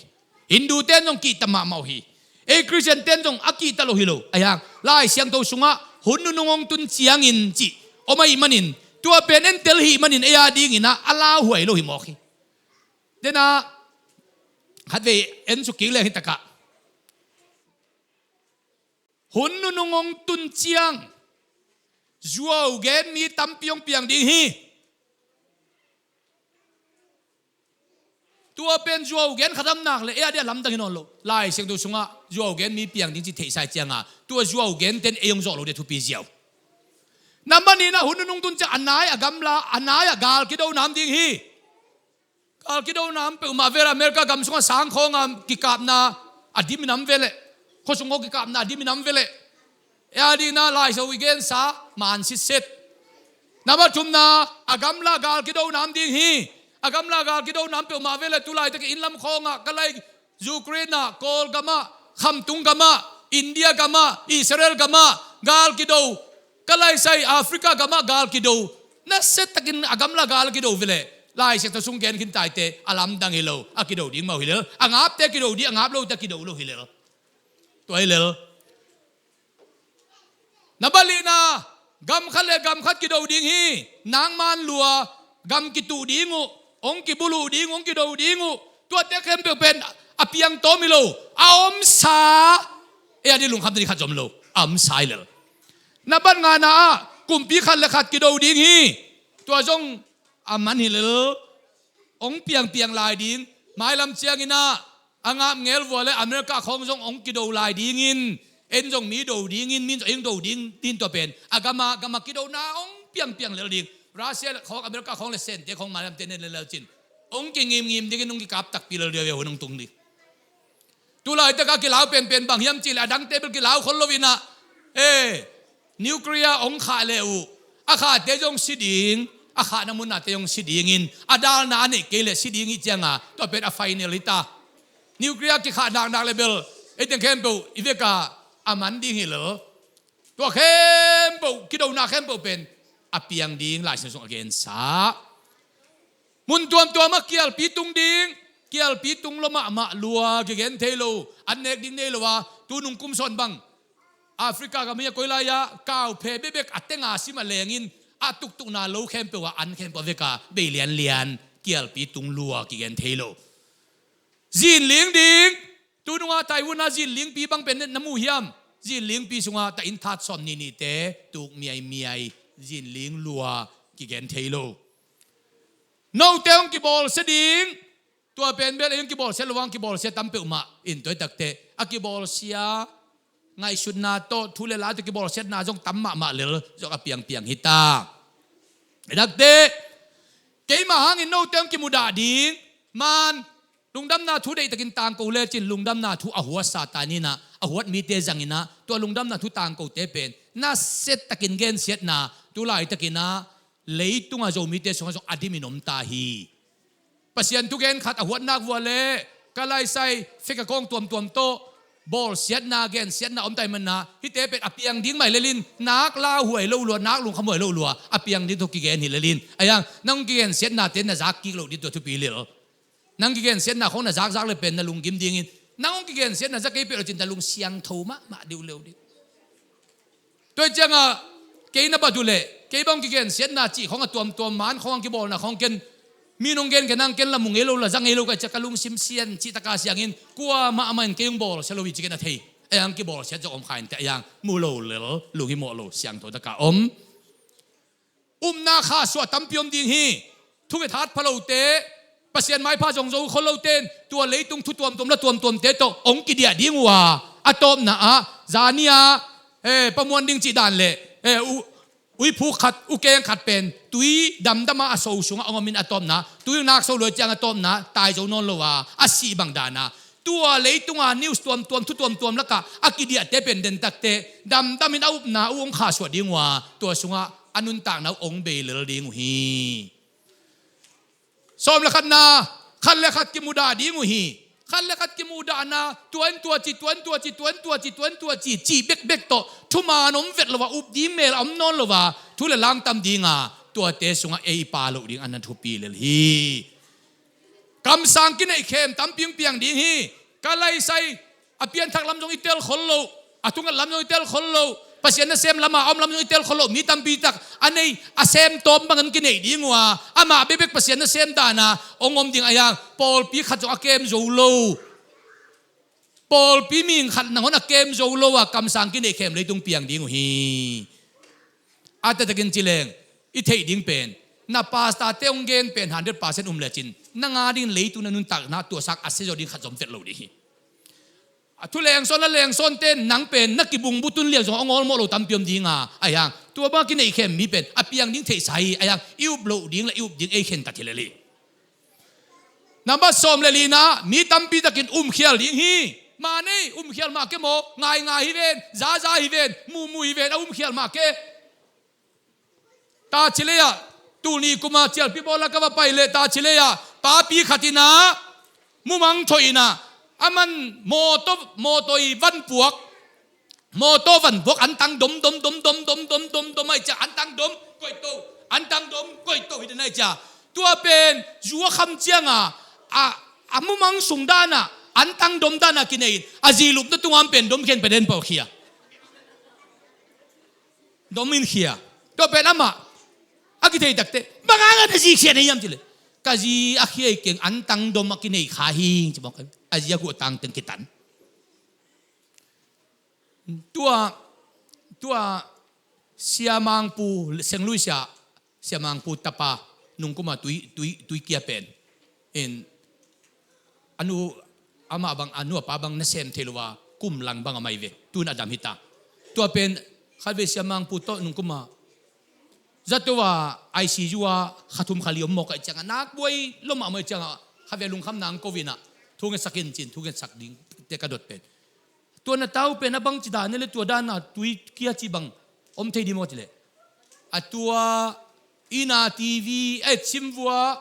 Hindu-te in zong kihta mahmah uh hi. Ei Khristian ten zong a kihta lo hi lo. Ahi hang Lai Siangtho sungah hun nunung hong tun ciangin cih om ahih manin, tua pen entel hih manin ei a dinginah a lauhuai lo hi mawk hi. Denah khatvei en suk kik leng hi takah, hun nunung hong tun ciang zuau gen mi tampi hong piang ding hi. Tua pen zuau gen khat om nak le ei a dih a lamdang hi nawn lo. Lai Siangtho sungah zuau gen mi piang ding ci theihsa cianga tua zuau gen ten ei hong zawh lo dih a thupi ziau. Nambat nihna, hun nunung tun ciang a nai a gamla, a nai a gal kido nam ding hi. Gal kido nam peuhmah vel, America gam sungah sang khawnga kikapna a dim i nam veleh, khuasung khaw kikapna a dim i nam veleh. Ei a dihna Lai Siangtho i gensa man sitset. Nambat thumna, a gamla gal kido nam ding hi. A gamla gal kido nam peuhmah veleh, tulaitak i innlam khawngah ka lai Ukraine ah, Kawlgamah, Khamtung gamah, India gamah, Israel gamah gal kido, ka laisai Africa gamah gal kido. Nasiatakin a gamla gal kido veleh, Lai Siangtho sung gen khin taite a lamdang hi lo. A kido ding mah uh hi lel. A ngapte kido ding, a ngap lote kido lo hi lel. Tua hi lel. Nambat lina, gam khat le gam khat kido ding hi. Nangman lua, gam kituh ding uh, hong kibuluh ding, hong kido ding uh. Tuate khempeuh pen a piang tawm hi lo. A omsa, ei a dih lungkham ding khat zom lo. A omsa hi lel. Nambat ngana ah, kumpi khat le khat kido ding hi. Tua zong a man hi lel. Hong piangpiang lai ding. Mailam cianginah a ngap ngel vua le America khawng zong hong kido lai dingin, en zong mi do dingin, min zong eng do ding din tua pen a gama gama kidona hong piangpiang lel ding. Russia khawng, America khawng le Sente khawng mailamte nen lel cin hong kingimngim dingin hong kikap takpi lel ding a ve hun hong tung ding. Tulaitaka kilau penpen bang hiam cihleh a dangte bel kilau khol loinah, e, nuclear hong khah le uh, a khahte zong si ding, a khahna munnate zong si dingin, a dalna a neih kei leh si ding ih cianga tua pen a final hi ta. Nuclear kikhah naknak le bel ei teng khempeuh i veka a man ding hi lo. Tua khempeuh, kidona khempeuh pen a piang ding Lai Siangtho sung a gensa. Mun tuamtuam ah kialpi tung ding, kialpi tung lua mahmah, lua kigen thei lo, an nek ding nei lo a, tu nung kum sawn bang Africa gam hi a koi lai-ah kauphe bekbek a tenga sim a lengin a tuktukna lo khempeuh ah an khempeuh a veka bei lianlian kialpi tung lua kigen thei lo. Zinling ding, tu nungah Taiwan ah zinlingpi bang pen na mu hiam? Zinlingpi sungah ta inn that sawm nihnihte tuk miaimiai, zinling lua kigen thei lo. Note hong kibawlsia ding, tua pen bel ei hong kibawlsia lo, hong kibawlsia tam peuhmah in tua i takte a kibawlsia ngaihsutna tawh thu le la tawh kibawlsiatna zong tam mahmah lel zong a piangpiang hi ta. I takte keimah hangin note hong kimudah ding, man lungdamna thu deihtakin tangko lecin lungdamna thu a huat Satan inah a huat mite zanginah tua lungdamna thu tangkote pen nasiatakin gensiatna tulaitakinah leitungah Zomite sungah zong a dimin om ta hi. Pasian thugen khat a huat nak vua le ka laisai feka kawng tuamtuam tawh bawlsiatna gensiatna om ta hi manah hihte pen a piang ding mah hi lelin, nak lauhuai lo lua, nak lungkhamhuai lo lua, a piang ding tawh kigen hi lelin. Ahi hang nang kigensiatnate na zak kik loh ding tua thupi lel. Nang kigensiatna khawng na zakzak le pen na lunggim dingin, nang hong kigensiatna za kei peuh lo cin na lung siangtho mahmah deuh leu ding. Tua hi ciangah kei na bat uh leh kei bang kigensiatna cih khawng a tuamtuam man khawng a kibawlna khawng ken mi nong gen kei nang ken la mu ngei lo la za ngei lo ka hih ciah ka lungsim sian cih taka siangin kuamah amah in kei hong bawlsia lo hi ci ken a thei. Ahi hang kibawlsiat zong om kha inteh, ahi hang mu lo lel, lunghimawh lo, siangtho taka om. Upna khahsuah tampi om ding hi. Thunget hat phalote, Pasian maipha zong zo khol lote in tua leitung thu tuamtuam la tuamtuamte tawh hong kidiah ding uh a, a tawpna ah zani-ah, eh, pamuan ding cih dan le, eh, u-, uiphuk khat, ukeng khat pen tui damdama a so sungah hong omin a tawpna, tui nak so luai ciang a tawpna tai zo nawn lo a, a sih bang dana tua leitunga news tuamtuam, thu tuamtuam lakah a kidiahte pen dentakte damdamin a upna uh hong khahsuah ding uh a, tua sungah a nuntakna uh hong bei lel ding uh hi. Sawm le khatna, khat le khat kimudah ding uh hi. Khat le khat kimudahna, tua in tua ci, tua in tua ci, tua in tua ci, tua in tua ci, cih bekbek tawh thuman om vet lo a, up ding mel a om nawn lo a, thu le la tam dinga tuate sungah ei i pha loh ding a na thupi lel hi. Kamsang kineihkhem tampi hong piang ding hi. Ka laisai A pianthak lam zong i tel khol lo, a thunget lam zong i tel khol lo, Pasian nasem lamah a om lam zong i tel khol lo. Mi tampi tak a nei, a sem tawm bangin kinei ding uh a, amah bekbek Pasian nasem dana hong om ding a, hiang pawlpi khat zong a kem zo lo. Pawlpi mihing khat nangawn a kem zo lo a, kamsang kinei khem leitung piang ding uh hi. A taktakin ci leng, i theih ding pen, na pastor te hong gen pen hundred percent um lecin, nang a dingin leitung na nuntakna tuahsak a sia zaw ding khat zong om vet lo ding hi. A thu lengsawn, a lengsawnte nang pen na kibungbutun liang zong a ngawlmawh lo tampi om ding a, a hiang tua bang a kinei khem mi pen a piang ding theihsa hi. A hiang i up loh ding le i up ding ei khentat hi lel hi. Nambat sawm le lina, mi tampi takin umkhial ding hi. Mah nei, umkhial mah ke maw, ngaingai hi ven, zaza hi ven, mumu hi ven, a umkhial mah ke. Tachilei ah, tul nih kuma cialpi bawla ka va pai leh Tachilei ah papi khat in ah mumang thoh in ah, a man mawtaw, mawtaw i van puak, mawtaw van puak, antang dom dom dom dom dom dom dom dom ahi ciang, antang dom koih to, antang dom koih to hi den ahi ciang, tua pen zu a kham ciang a, a, a mumang sung dan ah antang dom dan ah kinei in, a zi lupna tungah pen dom khen pen den pawh khia. Dom in khia. Tua pen amah a kithei takte, bang hang a na zi khia na hiam ci leh, ka zi a khia hi keng, antang dom a kinei kha hi ci mawk. A zi a guh tang teng kitan. Tua, tua Sia Mangpu, Senglui Sia, Sia Mangpu tapa, nungkuma tui, tui, tui kia pen in, a nu, amah bang, a nu a pa bang nasem thei lo a, kum lang bang a mai ve, tun a dam hita. Tua pen khatvei Sia Mangpu tawh nungkuma zato a, I C U a kha thum kha li om mawk ahi ciangah, nak buai lom ah om ahi ciangah, khatvei lungkham nang ko in ah, thungetsak in cin, thungetsak ding te ka dot pen. Tua na tau pen a bang ci dan le tua dan a tui kia ci bang om thei ding maw ci leh, a tua inn a T V a et sim vua,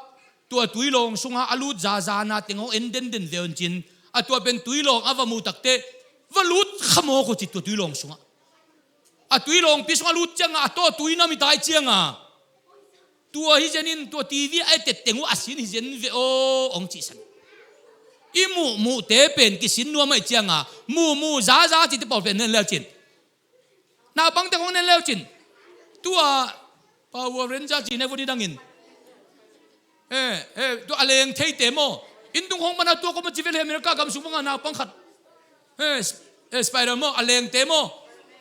tua tui lawng sungah a lut zaza na teng hong en denden ve un cin, a tua pen tui lawng a va mu takte va lut kha mawk uh ci tua tui lawng sungah. A tui lawngpi sungah a lut ciangah a taw tui nam i tai ciangah, tua hi zen in tua T V a et teng uh a sin hi zen ve aw hong cihsan. I muhmuhte pen kisin nuam ahi ciangah, muhmuh zaza cite pawl pen nen leu cin. Naupangte khong nen leu cin. Tua Power Ranger ci ne vun i dangin, eh, eh, tua a leng theite maw, inn tung khong pana tua koma ci ve le, America gam sung banga naupang khat, eh, Sp-, eh, Spider maw, a lengte maw,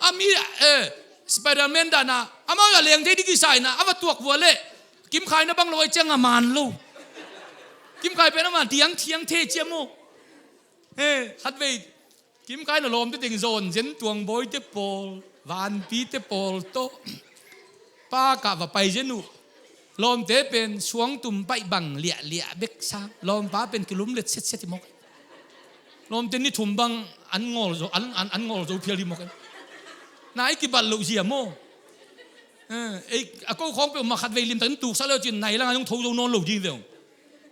a mi, eh, Spider-Man dana amau a leng thei ding kisa ina a va tuak vua leh, Kim Khai na bang lo ahi ciangah man lo. Kim Khai pen a man tiang thiang thei cia maw. Eh, khatvei Kim Khai na lawmte teng zawn zen, tuangbawite pawl, vanpite pawl tawh park ah va pai zen uh. Lawmte pen suangtum paih bang liahliah bek sang, lawmpa pen kilum let setset hi mawk. Lawmte ni thum bang an ngawl zo, an, an, an ngawl zo phial hi mawk. Na i kibat loh zia maw. Eh, ei, a ko khawng peuh mah khatvei limtakin tuksak leu cin nai langah zong tho zo nawn lo ding ve ung.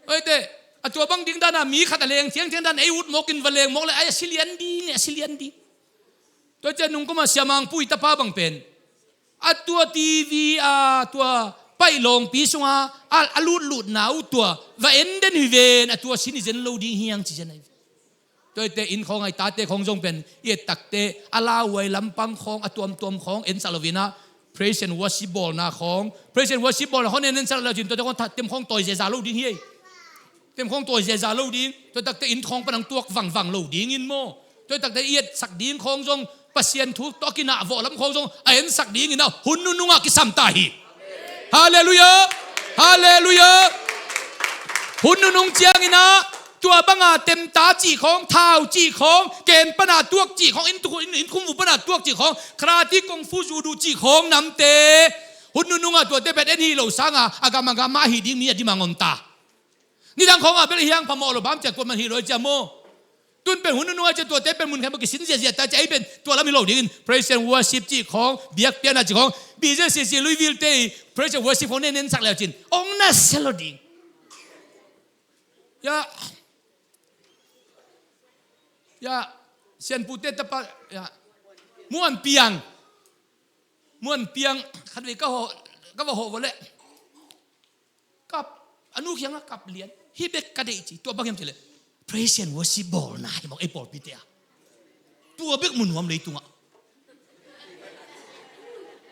Oite, a tua bang ding dana mi khat a leng thiangthiang dan ei ut mawkin va leng mawk le, ai, a si lian ding, a si lian ding. Tua ciah nungkuma Sia Mangpui tapa bang pen a tua T V a tua paih lawngpi sunga a, a lutlutna uh tua va en den hi ven, a tua sin hi zen lo ding hiang ci zen ahi. Tuaite inn khawng ai tate khawng zong pen i et takte a lauhuai lampang khawng a tuamtuam khawng ensak lovinah praise and worship bawlna khawng, praise and worship bawlna khawng en ensak lo cin tuate khawng tem khawng tawi zeza lo ding hi ei. Tem khawng tawi zeza lo ding. Tua takte inn khawng pan ang tuak vangvang lo dingin maw? Tua takte i etsak ding khawng zong Pasian thu tawh a kinah vawh lam khawng zong a ensak dingin a hun nunungah kisam ta hi. Halleluiah. Halleluiah. Hun nunung cianginah tua banga temta cih khawng, thau cih khawng, ken pana tuak cih khawng, inn, inn, innkhumvu pana tuak cih khawng, karate, kungfu, judo cih khawng namte hun nunungah tuate pen en hi lo sanga a gam a gam mah hi ding mi a dimang om ta. Nidang khawngah bel hiang phamawh lo bam ciah kuaman hi lo ai ciah maw? Tun pen hun nunung ai ciah tuate pen mun khen maw kisin ziahziah ta ciah ei pen tua lam hi lo dingin praise and worship cih khawng, biakpiakna cih khawng, biziah sisi luivilte i praise and worship khawng nen ensak leu cin ong nasia lo ding. Ya, ya, sianpute tapa, ya, muan piang. Muan piang khatvei ka hawh, ka va hawh vawleh kap, a nu kiangah kap lian. Hih bek ka deih ci, tua bang hiam cileh praise and worship bawlna hi mawk ei pawlpite ah. Tua bek mu nuam leitungah.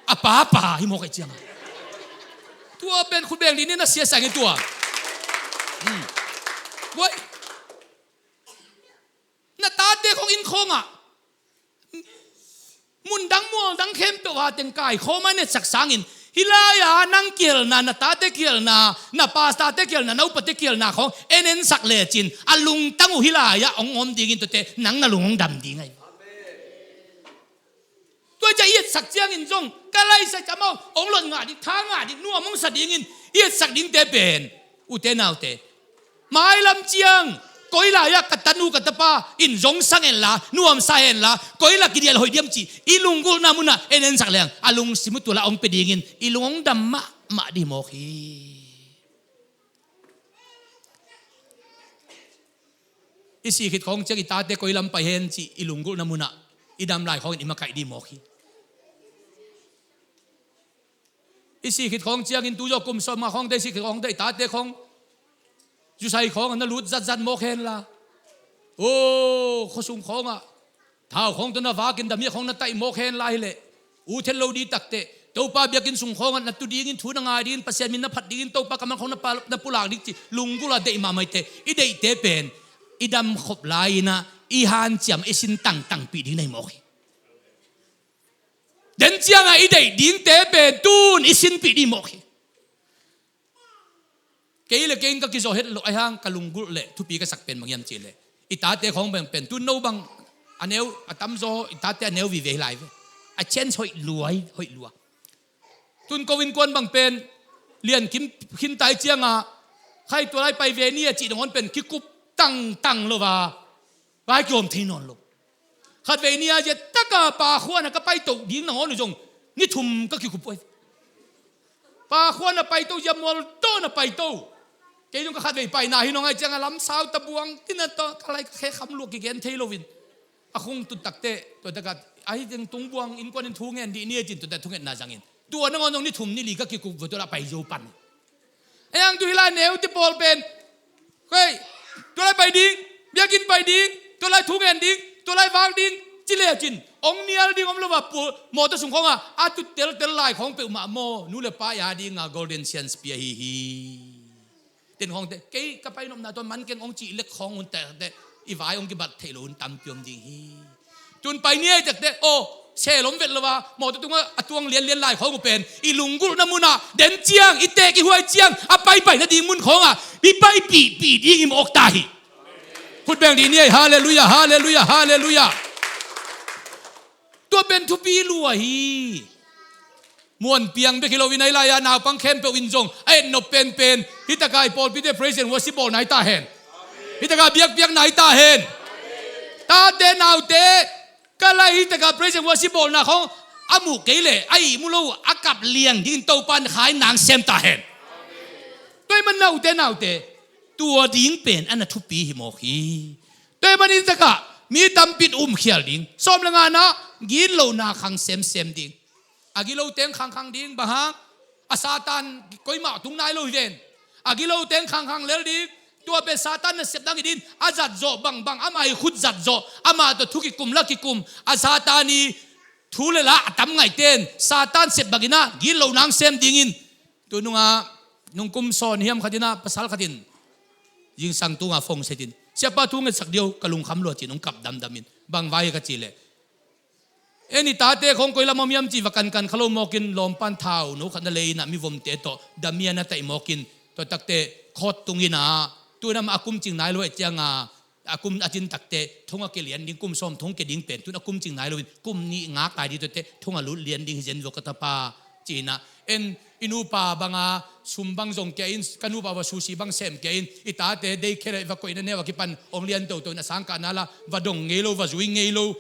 A papa hi mawk ahih ciangah. Tua pen khut beng dih ni, na sia sang hi tua. Hmm. Guai. Na tate khong inn khongah mundang mualdang khempeuh a teng kaikhawm a, na etsak sangin, hih lai-ah nang kihelna, na tate kihelna, na pastorte kihelna, na upate kihelna khong en ensak lecin, a lungtang uh hih lai-ah hong om dingin, tuate nang na lung hong dam ding ahi. Tua ciang i etsak ciangin zong ka laisa ciang maw, hong lot ngah ding, tha ngah ding, nuam hong sa dingin i etsak dingte pen, ute naute, mailam ciang koi lai-ah ka tanu ka tapa in zong sang henla, nuamsa henla, koi la kidial hoih diam cih i lunggulhna munah en ensak leng, a lungsim uh tua lah hong pia dingin i lung hong dam mahmah dih mawk hi. I sih khit khawng ciang i tate koi lam pai hen cih i lunggulhna munah i dam lai khawngin i makaih dih mawk hi. I sih khit khawng ciangin tu zawh kum sawm nga khawngte, i sih khit khawngte i tate khawng zusai khawngah na lut zatzat mawk henla, o, khuasung khawngah thau khawng tawh na vakin damiah khawng na taih mawk henla hileh, ut het lo dih takteh, Topa biakinn sung khawngah na tu dingin, thu na ngai dingin, Pasian min na phat dingin, Topa kammal khawng na pa, na pulak ding cih lunggulh a deih mahmah i te, i deihte pen i damkhop lai-inah i hanciam, i sin tangtangpih ding na hi mawk hi. Den ciangah i deih dingte pen tun i sinpih dih mawk hi. Kei le kei in ka kizawh het loh ahi hang, ka lunggulh le thupi ka sak pen bang hiam cihleh, i tate khawng bang pen tun no bang a neu a tamzaw, i tate a neu vive hi lai ve. A chance hoih lua hi, hoih lua. Tun ko innkuan bang pen lian kim khin tai ciangah, khai tua lai pai ve ni a cih nangawn pen kikup tangtang lo va, vai kiawm thei nawn lo. Khatvei ni-a zia taka Pa Khuan a ka paito ding nangawn uh zong ni thum ka kikup uh hi. Pa Khuan a paito, zia mual tawh na paito. Kei zong ka khatvei paina hi nong ai ciangah lamsau ta buang tina tawh ka lai ka khe kham luak kigen thei loin, a khung tut takteh tua takah ahi ding tung buang innkuan in thu ngen dih ni a cin, tua tak thungetna zangin tua nangawn zong ni thum ni li ka kikup vua, tua lah pai zo pan. Ahi hang tu hih lai neute pawl pen, hei, tua lai pai ding, biakinn pai ding, tua lai thu ngen ding, tua lai vak ding ci lecin hong nial ding om lo va, mawtaw sung khawngah a tut teltel lai khawng peuhmah maw, nu le pa i a dinga golden chance pia hi hi. Ten khawngte, kei ka pai nopna tawh man keng hong cih lek khawng un teh, i vai hong kibat theih lo un tampi om ding hi. Tun pai ni ei tekte, aw, sel om vet lo a, mawtaw tungah a tuang lianlian lai khawng uh pen i lunggulhna munah den ciang, i teek i huai ciang, a paipai nading mun khawngah i paipihpih ding i mawk ta hi. Khut beng dih ni ei, halleluiah, halleluiah, halleluiah. Tua pen thupi lua hi. Muan piang bek hi loin, ahi lai-ah naupang khempeuh in zong a etnop penpen, hih takah i pawlpite praise and worship bawl nai ta hen. Hih takah biakpiak nai ta hen. Tate naute, ka lai hih takah praise and worship bawlna khawng a muh kei leh a ihmu lo a kap liang dingin Topa in khai nang sem ta hen. Tua ahih manin ute naute, tua ding pen a na thupi hi mawk hi. Tua ahih manin hih takah mi tampi in umkhial ding, sawm le ngana gitlohna khang semsem ding. A gilo teng khangkhang ding, bang hang? A Satan koimah tung nai lo hi ven. A gilo teng khangkhang lel ding. Tua pen Satan nasep dang hi ding. A zat zawh bangbang, ama i khut zat zawh, amah tawh thu kikum la kikum, a Satan i thu le la a tam ngaihte in Satan sep bangin ah gitlo nang sem dingin. Tu nungah nung kum sawn hiam khat in ah pasal khat in zingsang tungah phone sia in, "Siapa thu ngetsak dih o, ka lungkham lua," ci-in hong kap damdam in. Bang vai ka cih leh, en i tate khawng koi lam om hiam cih va kankan kha lo mawkin, lawmpan thau no khat na lei in ah mivomte tawh damia na taih mawkin, tua takte khawt tung in ah, tu in ah a kum cing nai lo ahih ciangin, a kum a cin takte thong a kia lian ding, kum sawm thong kia ding pen tun a kum cing nai loin kum nih ngak lai ding, tuate thong a lut lian ding hi zen vua ka tapa, ci-in ah. En i nupa banga sum bang zong kia in, ka nupa va sushi bang sem kia in, i tate daycare ah va koihna neu a kipan hong lian toto in, a sangkahna la va dong ngei lo, va zui ngei lo.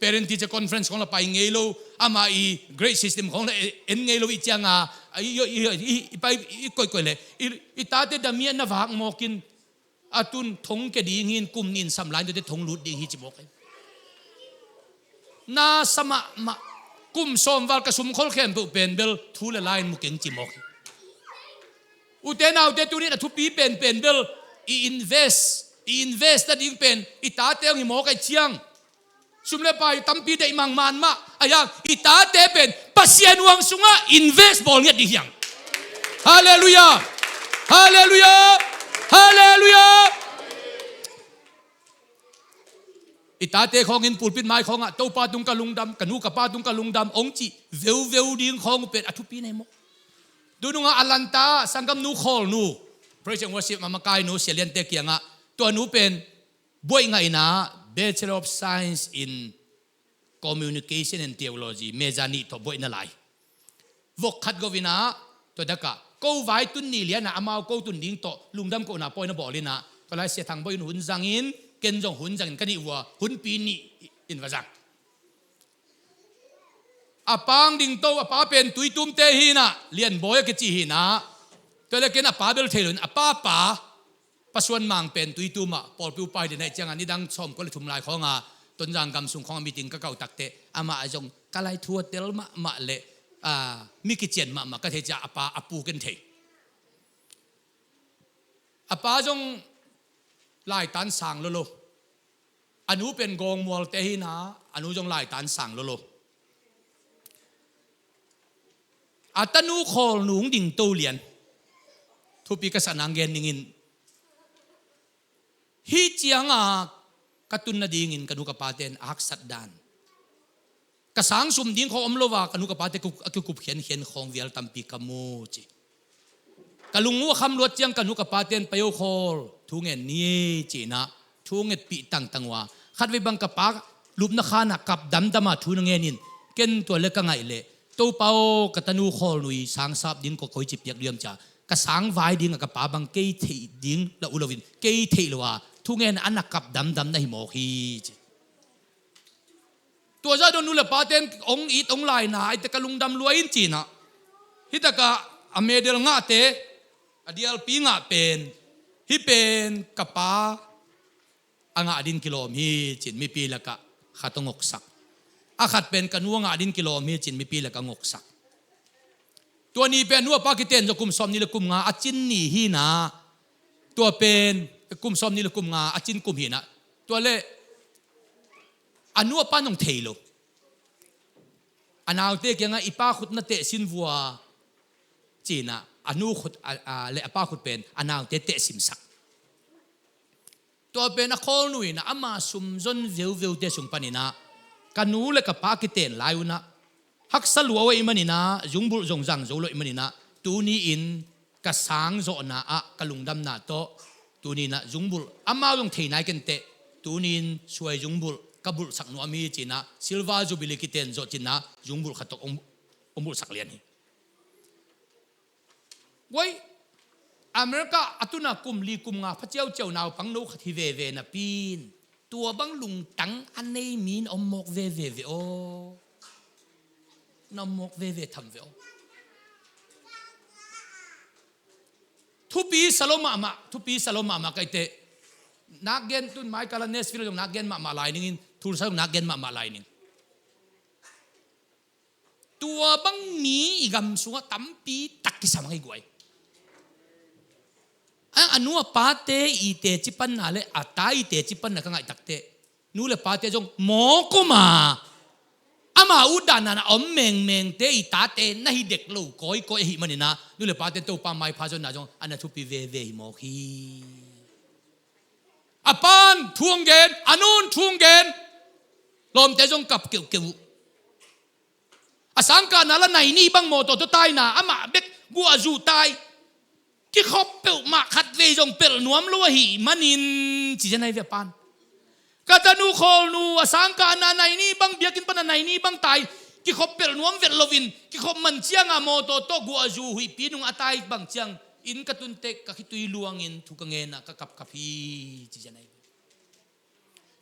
Parent teacher conference khawng la pai ngei lo, ama i grade system khawng la en ngei lo i cianga, i, i, i, i, i pai, i koihkoih leh i, i tate damia na vak mawkin, a tun thong kia ding hi in, kum nih in sam lai in tuate thong lut ding hi ci mawk hi. Na sa mahmah. Kum sawm val ka sum khol khempeuh pen bel thu le la in mu keng ci mawk hi. Ute naute, tuni in a thupi penpen bel i invest, i invest nading pen i tate hong hi mawk ahih ciang, Sum le pai tampi deih mangman mah a hiang, i tate pen Pasian huang sungah invest bawl ngiat ding hiang. Halleluiah. Halleluiah. Halleluiah. I tate khawngin pulpit mai khawngah Topa tung ka lungdam, ka nu ka pa tung ka lungdam hong cih veuveu ding khawng uh pen a thupi nei maw? Tunungah Atlanta ah sanggamnu khawlnu, praise and worship a makainu Sia Liante kiangah, tua nu pen buaih ngaihna Bachelor of Science in Communication and Theology, major nih tawh buaihna lai. Vok khat govinah tua dakah ko vai tun ni lianah amau ko tun ding tawh lungdam kohna pawi na bawl inah, tua lai Sia Thang Bawi in hun zangin, ken zong hun zangin, ka nih vua hunpi nih in va zang. A pang ding to, a pa pen Tuitumte hinah, Lianbawi a kici hinah. Tua le ken a pa bel thei lo in, a pa pa, Pa Suan Mang pen Tuitum ah pawlpi upa hi den ahih ciangah nidang sawmkua le thum lai khawnga Tonzang gam sung khawngah meeting ka kau takteh amah zong ka lai thu a tel mahmah le, ah, mi kician mahmah ka thei ciah a pa a pu ken thei. A pa zong laitan sang lolo. A nu pen gawngmualte hina, a nu zong laitan sang lolo. A tanu khawl nung ding to lian. Thupi ka sa nang gen ningin. Hih cianga ka tun nadingin ka nu ka pate in a haksat dan. Ka sang sum ding khawng om lo a, ka nu ka pate a kikup khiankhian khawng vial tampi ka mu ci. Ka lung uh a kham luat ciang ka nu ka pate in, "Pai o khawl, thu ngen ni e," ci-inah thu ngetpih tangtang uh a, khatvei bang ka pa lupna khanah kap damdam a thu na ngen in, ken tua le ka ngaih leh, "Topa aw, ka tanu khawl nui sang sap ding koi ci piak diam?" ci-a, ka sang vai dingah ka pa bang kei theih ding la uh loin, kei theih lo a thu ngen a na kap damdam na hi mawk hi ci. Tua zah dong nu le pate in hong it hong laina, aite ka lungdam lua in cinah. Hitakah a medal ngahte, a dialpi ngah pen, hih pen ka pa a ngah din kilawm hi cin mipi lakah khat hong ngoksak. A khat pen ka nu a ngah din kilawm hi cin mipi lakah ngoksak. Tua ni pen a nu a pa kiten zaw kum sawm ni le kum nga a cin ni hina. Tua pen kum sawm ni le kum nga a cin kum hina. Tua le a nu a pa nong thei lo. A naute kiangah, "I pa khut na tehsin vua," cinah a nu khut, a, a, le a pa khut pen a naute tehsimsak. Tua pen a khawlnu inah ama sumzon veuveute sung paninah ka nu le ka pa kiten lai unah haksa lua uh ahih maninah zungbulh zong zang zo lo ahih maninah tuni-in ka sang zawhna ah ka lungdamna tawh tuni inah zungbulh amau zong thei nai kenteh tuni-in suai zungbulh ka bulhsak nuam hi cinah Silver Jubilee kiten zawh cinah zungbulh khat tawh hong, hong bulhsak lian hi. Guai, America a tuna kum li kum nga pha ciauciau naupang no khat hi veve napi in, tua bang lungtang a nei mi na om mawk veve ve aw. Na om mawk veve tham ve aw. Thupi sa lo mahmah, thupi sa lo mahmah ka hih teh. Nak gen tun mai kala Nashville zong nak gen mahmah lai ningin, Tulsa zong nak gen mahmah lai ning. Tua bang mi i gam sungah tampi tak kisam a ngei guai. A, a nu a pate i teci panna le a ta i teci panna ka ngaih takteh, nu le pate zong mawk om a, ama utdanna na om mengmengte i tate na hi dek lo kawikawi ahih maninah nu le pate Topa maipha zonna zong a na thupi veve hi mawk hi. A pan thu hong gen, a nun thu hong gen, lawmte zong kap keuhkeuh uh. A sangkahna la nai ni bang mawtaw tawh taina, amah bek guahzu tai. Kikhop peuhmah khatvei zong pelh nuam lo ahih manin, ci zen ahi ve a pan. Ka tanu khawlnu a sangkahna nai ni bang, biakinn pana nai ni bang tai. Kikhop pelh nuam vet loin, kikhop man cianga mawtaw tawh guahzu huihpi nung a tai bang ciang, inn ka tuntek ka khitui luangin thu ka ngenah ka kapkap hi, ci zen ahi ve.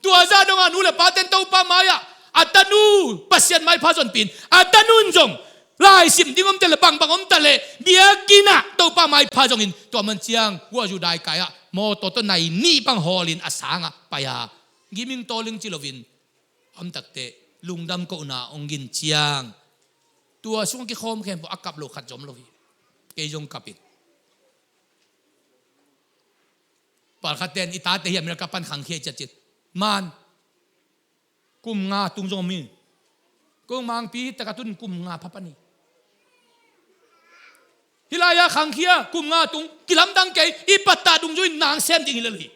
Tua zah dongah nu le paten Topa mai-ah a tanu Pasian maipha zonpih in, a tanun zong laisim ding om ta le bangbang om ta le biakinn ah Topa maipha zongin tua man ciang guahzu daikai ah mawtaw tawh nai nih bang hawlin a sangah pai-a giming tawling ci loin om takteh lungdam kohna hong gin ciang tua sungah kikhawm khempeuh a kap lo khat zong om lo hi. Kei zong kap in. Pawlkhatte in i tate hi America pan khangkhia i ciat cin. Man. Kum nga tung zong om hi. Ko mangpi hi taka tun kum nga pha pan hi. Hih lai-ah khangkhia kum nga tung kilamdang kei, i pattah dungzui in nang sem ding hi lel hi.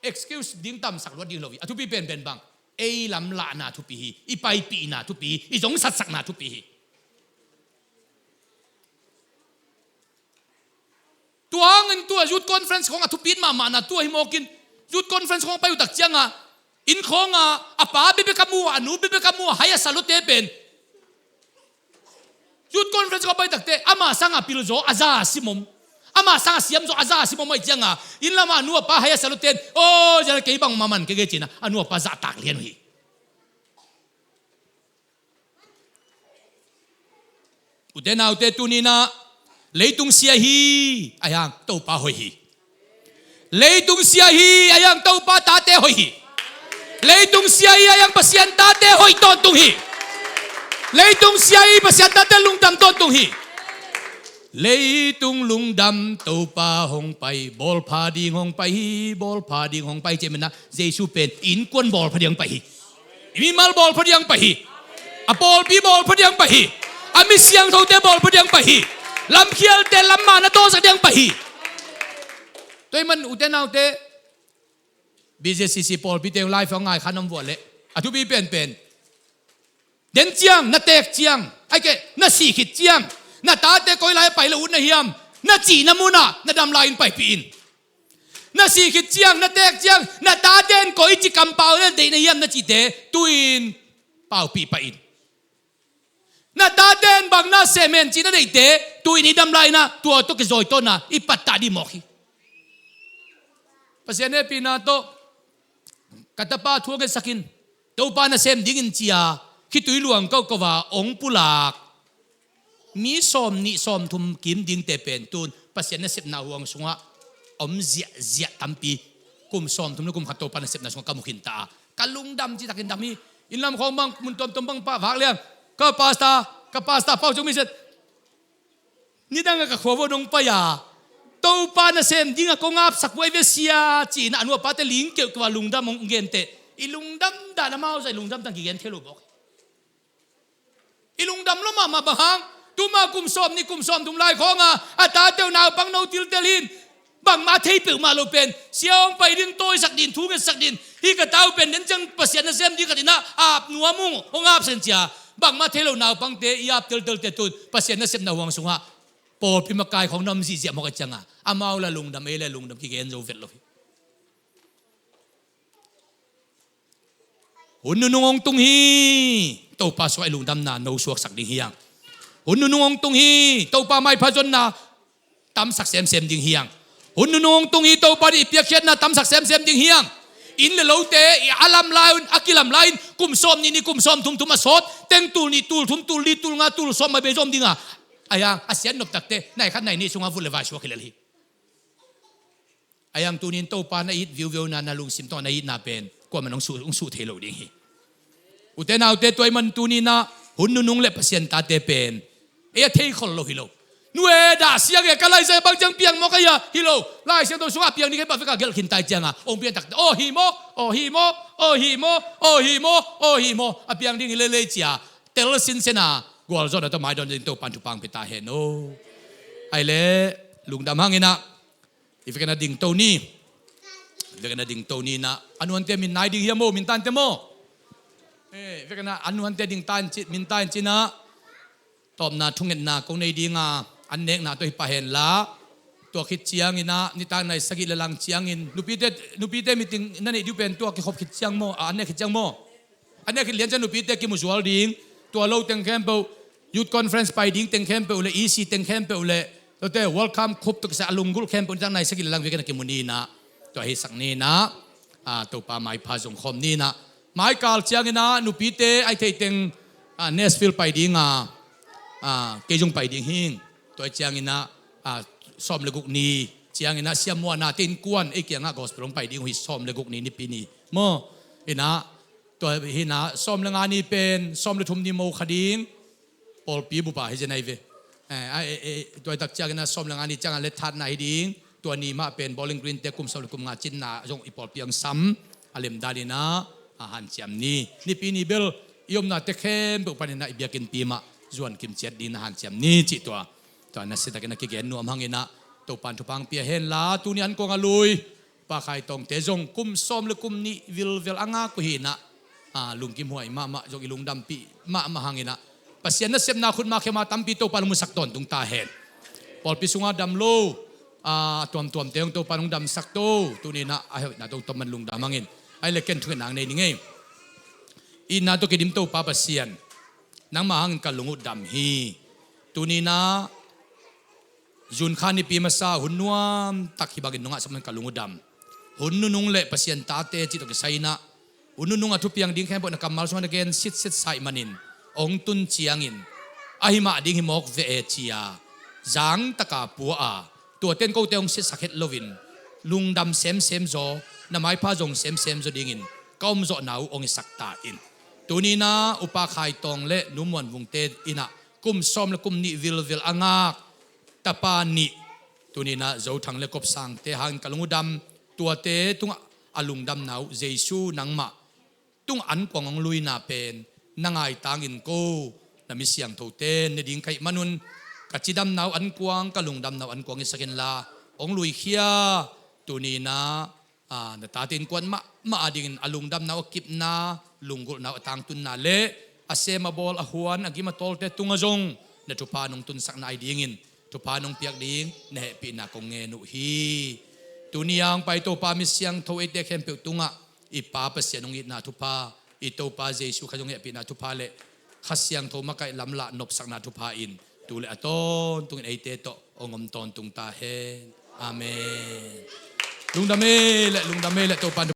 Excuse ding tamsak luat ding lo hi. A thupi penpen bang, ei lamlahna thupi hi. I paipihna thupi hi. I zongsatsakna thupi hi. Tua hangin tua youth conference khong a thupi mahmahna tua hi mawkin, youth conference khong pai uh tak cianga, inn khawnga a pa bebek a mu a, a nu bebek a mu a, hai a sa lote pen youth conference khong pai takte ama sanga pilzaw a za a simom, ama sanga siamzaw a za a simom ahi cianga, inn lama a nu a pa hai a sa lote in, "Aw, zia kei bangmah man kei," kei cina a nu a pa zahtak lian uh hi. Ute naute, tuninah leitung sia hi, ahi hang Topa hoih hi. Leitung sia hi, ahi hang Topa tate hoih hi. Leitung sia hi, ahi hang Pasian tate hoih tawntung hi. Leitung sia hi, Pasian tate lungdam tawntung hi. Leitung lungdam, Topa hong pai, bawlpha ding hong pai hi, bawlpha ding hong pai, cih manin ah Jesu pen innkuan bawlpha ding hong pai hi. I mimal bawlpha ding hong pai hi. A pawlpi bawlpha ding hong pai hi. A mi siangthote bawlpha ding hong pai hi. Lamkhialte lamman a tawlsak ding hong pai hi. Tua ahih man ute naute, B J C C pawlpite uh live hong ngai kha nuam vua leh, a thupi penpen, den ciang, na teek ciang, ahih kei leh na sih khit ciang, na tate koi lai-ah pai leh ut na hiam, na cihna munah na dam lai-in paipih in. Na sih khit ciang, na teek ciang, na tate in koi ci kampau leh deih na hiam na cihte tu-in paupih pah in. Na tate in bang na sem hen cih na deihte tu-in i dam lai-in ah tua tawh kizawitawnna i pattah dih mawk hi. Pasian hehpihna tawh ka tapa thu hong ngetsak in, Topa nasem dingin ci-a khitui luang kauh kauh a hong pulak mi sawmnih sawmthum kim dingte pen tun Pasian nasepna huang sungah om ziahziah tampi, kum sawmthum le kum khat Topa nasepna sungah ka mu khinta a, ka lungdam citakin dam hi. Inn lam khawng bang, mun tuamtuam bang pah vak liang, ka pasta, ka pasta pau cung mi set. Nidang a ka khua vua nong pai a, Topa nasem dingah kong apsak uh ahi ve sia, ci-in a nu a pate ling keuhkeuh a lungdam hong genteh. I lungdam dan amau zah i lungdam dan kigen thei lo bawk hi. I lungdam lua mahmah bang hang, tuma kum sawmnih kum sawmthum lai khawnga a tate uh naupang no tiltel hi in, bangmah thei peuhmah lo pen, sia hong pai din, tawisak din, thu ngetsak din, hih ka ta uh pen den ciang Pasian nasem ding khat in ah ap nuam ung, hong apsak in ci-a, bangmah thei lo naupangte i ap teltelte tun Pasian nasepna huang sungah pawlpi makai khawng na om zihziah mawk ahih ciangin, amau la lungdam, ei la lungdam kigen zo vet lo hi. Hun nunung hong tung hi. Topa sungah i lungdamna no suaksak ding hi hang. Hun nunung hong tung hi. Topa maipha zonna tamsak semsem ding hi hang. Hun nunung hong tung hi. Topa nih i piakkhiatna tamsak semsem ding hi hang. Inn le lote i a lam lai un, a kilam lai un, kum sawmnih nih kum sawmthum thum a sawt teng tul nih, tul thum, tul li, tul nga, tul sawm a bei zom ding a, ahi hang a siat nop takte nai khat nai nih sungah vut le vai suak hi lel hi. Ahi hang tuni-in Topa na it viuviuna, na lungsim tawh na itna pen kuamah in hong suh, hong suh thei lo ding hi. Ute naute, tua ahih man tuni-in ah hun nunung le Pasian tate pen ei a thei khol lo hi lo. Nu e, dah siang e, ka Lai Siangtho bang ciang piang maw ka hia? Hi lo. Lai Siangtho sungah a piang ding kei bang vek a gelh khin ta ahih ciangin hong piang takte, aw hi maw, aw hi maw, aw hi maw, aw hi maw, aw hi maw, a piang ding hi lel ei ci-a tel sinsen a gualzawhna tawh maidawn ding Topa'n thupha hong pia ta hen aw. Ahih leh lungdam hangin ah i vekpi-in a dingto ni. I vekpi-in a dingto ni-in ah a nuante min nai ding hiam aw, min ta in teh maw? Eh, i vekpi-in ah a nuante ding ta in ci, min ta in ci-in ah tawpna thungetna kong nei ding a, an nekna tawh hi pah hen la. Tua khit ciangin ah nitak nai sagih le lang ciangin nupite, nupite meeting na neih ding uh pen tua kikhop khit ciang maw, a, an nek khit ciang maw? A nek khit lian ciang nupite kimu zual ding, tua lo teng khempeuh, youth conference pai ding teng khempeuh le, E C teng khempeuh le, tuate welcome khup tawh kisai a lunggulh khempeuh nitak nai sagih le lang vekpi-in a kimu ni-in ah, tua hisak ni-in ah, a, Topa maipha zong khawm ni-in ah, maikal ciangin ah nupite a theih teng, a, Nashville pai ding a, a, kei zong pai ding hing. Tua ciangin ah, a, sawm le guk ni ciangin ah siammuanate innkuan ei kiangah gospel hong pai ding uh hi, sawm le guk ni Nipi ni maw? In ah, tua hi-in ah sawm le nga ni pen sawm le thum ni mo kha ding, pawlpi bup a hi zen ahi ve. Eh, a, eh, eh, tua hi tak ciangin ah sawm le nga ni ciangah letthatna hi ding, Tua ni mah pen Bowling Green te kum sawm le kum nga cinna zong i pawlpi ah sam a lemdan in ah, a hanciam ni. Nipi ni bel i omnate khempeuh panin ah i biakinnpi mah zuan kim ciat dingin a hanciam ni cih tua, tua nasia takin a kigen nuam hangin ah Topa'n thupha hong pia hen la, tuni an kuang a lui Pa Khai Tawngte zong kum sawm le kum nih vilvel a ngak uh hi in ah, a, lungkimhuai mahmah, zong i lungdampih mahmah hangin ah Pasian nasepna khut mah khia mah tampi Topa'n hong musak tawntung ta hen. Pawlpi sungah dam lo, a, tuamtuamte hong Topa'n hong damsak to, tuni in ah a hoihna tawh tawm man lungdam hangin. Ahih leh ken thungetna nei ning ei. Itna tawh kidim Topa Pasian, nangmah hangin ka lung uh dam hi. Tuni in ah June kha nipi masa hun nuam tak hi bangin nong ngahsak man ka lung uh dam. Hun nunung le Pasian tate cih tawh kisai in ah hun nunung a thupiang ding khempeuh na kammal sungah na gen sitset sa ahih manin, hong tun ciangin ahi mah ding hi mawk ve e ci-a zang taka pua a, tuate in kote hong siatsak het loin lungdam semsem zaw, na maipha zong semsem zaw dingin ka omzawhna uh hong hisak ta in. Tuni in ah Upa Khai Tawng le Nu Muan Vungte in ah kum sawm le kum nih vilvel a ngak tapa nih, tuni in ah Zo Thang le Kop Sangte hangin ka lung uh dam, tuate tungah a lungdamna uh Jesu nangmah tungah ankuang hong luina pen na ngaitangin ko, na mi siangthote ne ding ka hih manun, ka cidamna uh ankuang, ka lungdamna uh ankuang hisak inla hong luikhia. Tuni in ah, a, na tate innkuan mahmah adingin a lungdamna uh a kipna, lunggulhna uh a tangtunna le a sem a bawl a huan a gim a tawlte tungah zong na thupha nong tunsakna ahi dingin thupha nong piak ding na hehpihna kong ngen uh hi. Tuni a hong pai Topa mi siangtho eite khempeuh tungah i Pa Pasian hong itna thupha, i Topa Jesu Khrih hong hehpihna thupha le Kha Siangtho makaih lamlah nopsakna thupha in tu le a tawntungin eite tawh hong om tawntung ta hen. Amen. Lungdam ei le, lungdam ei le, Topa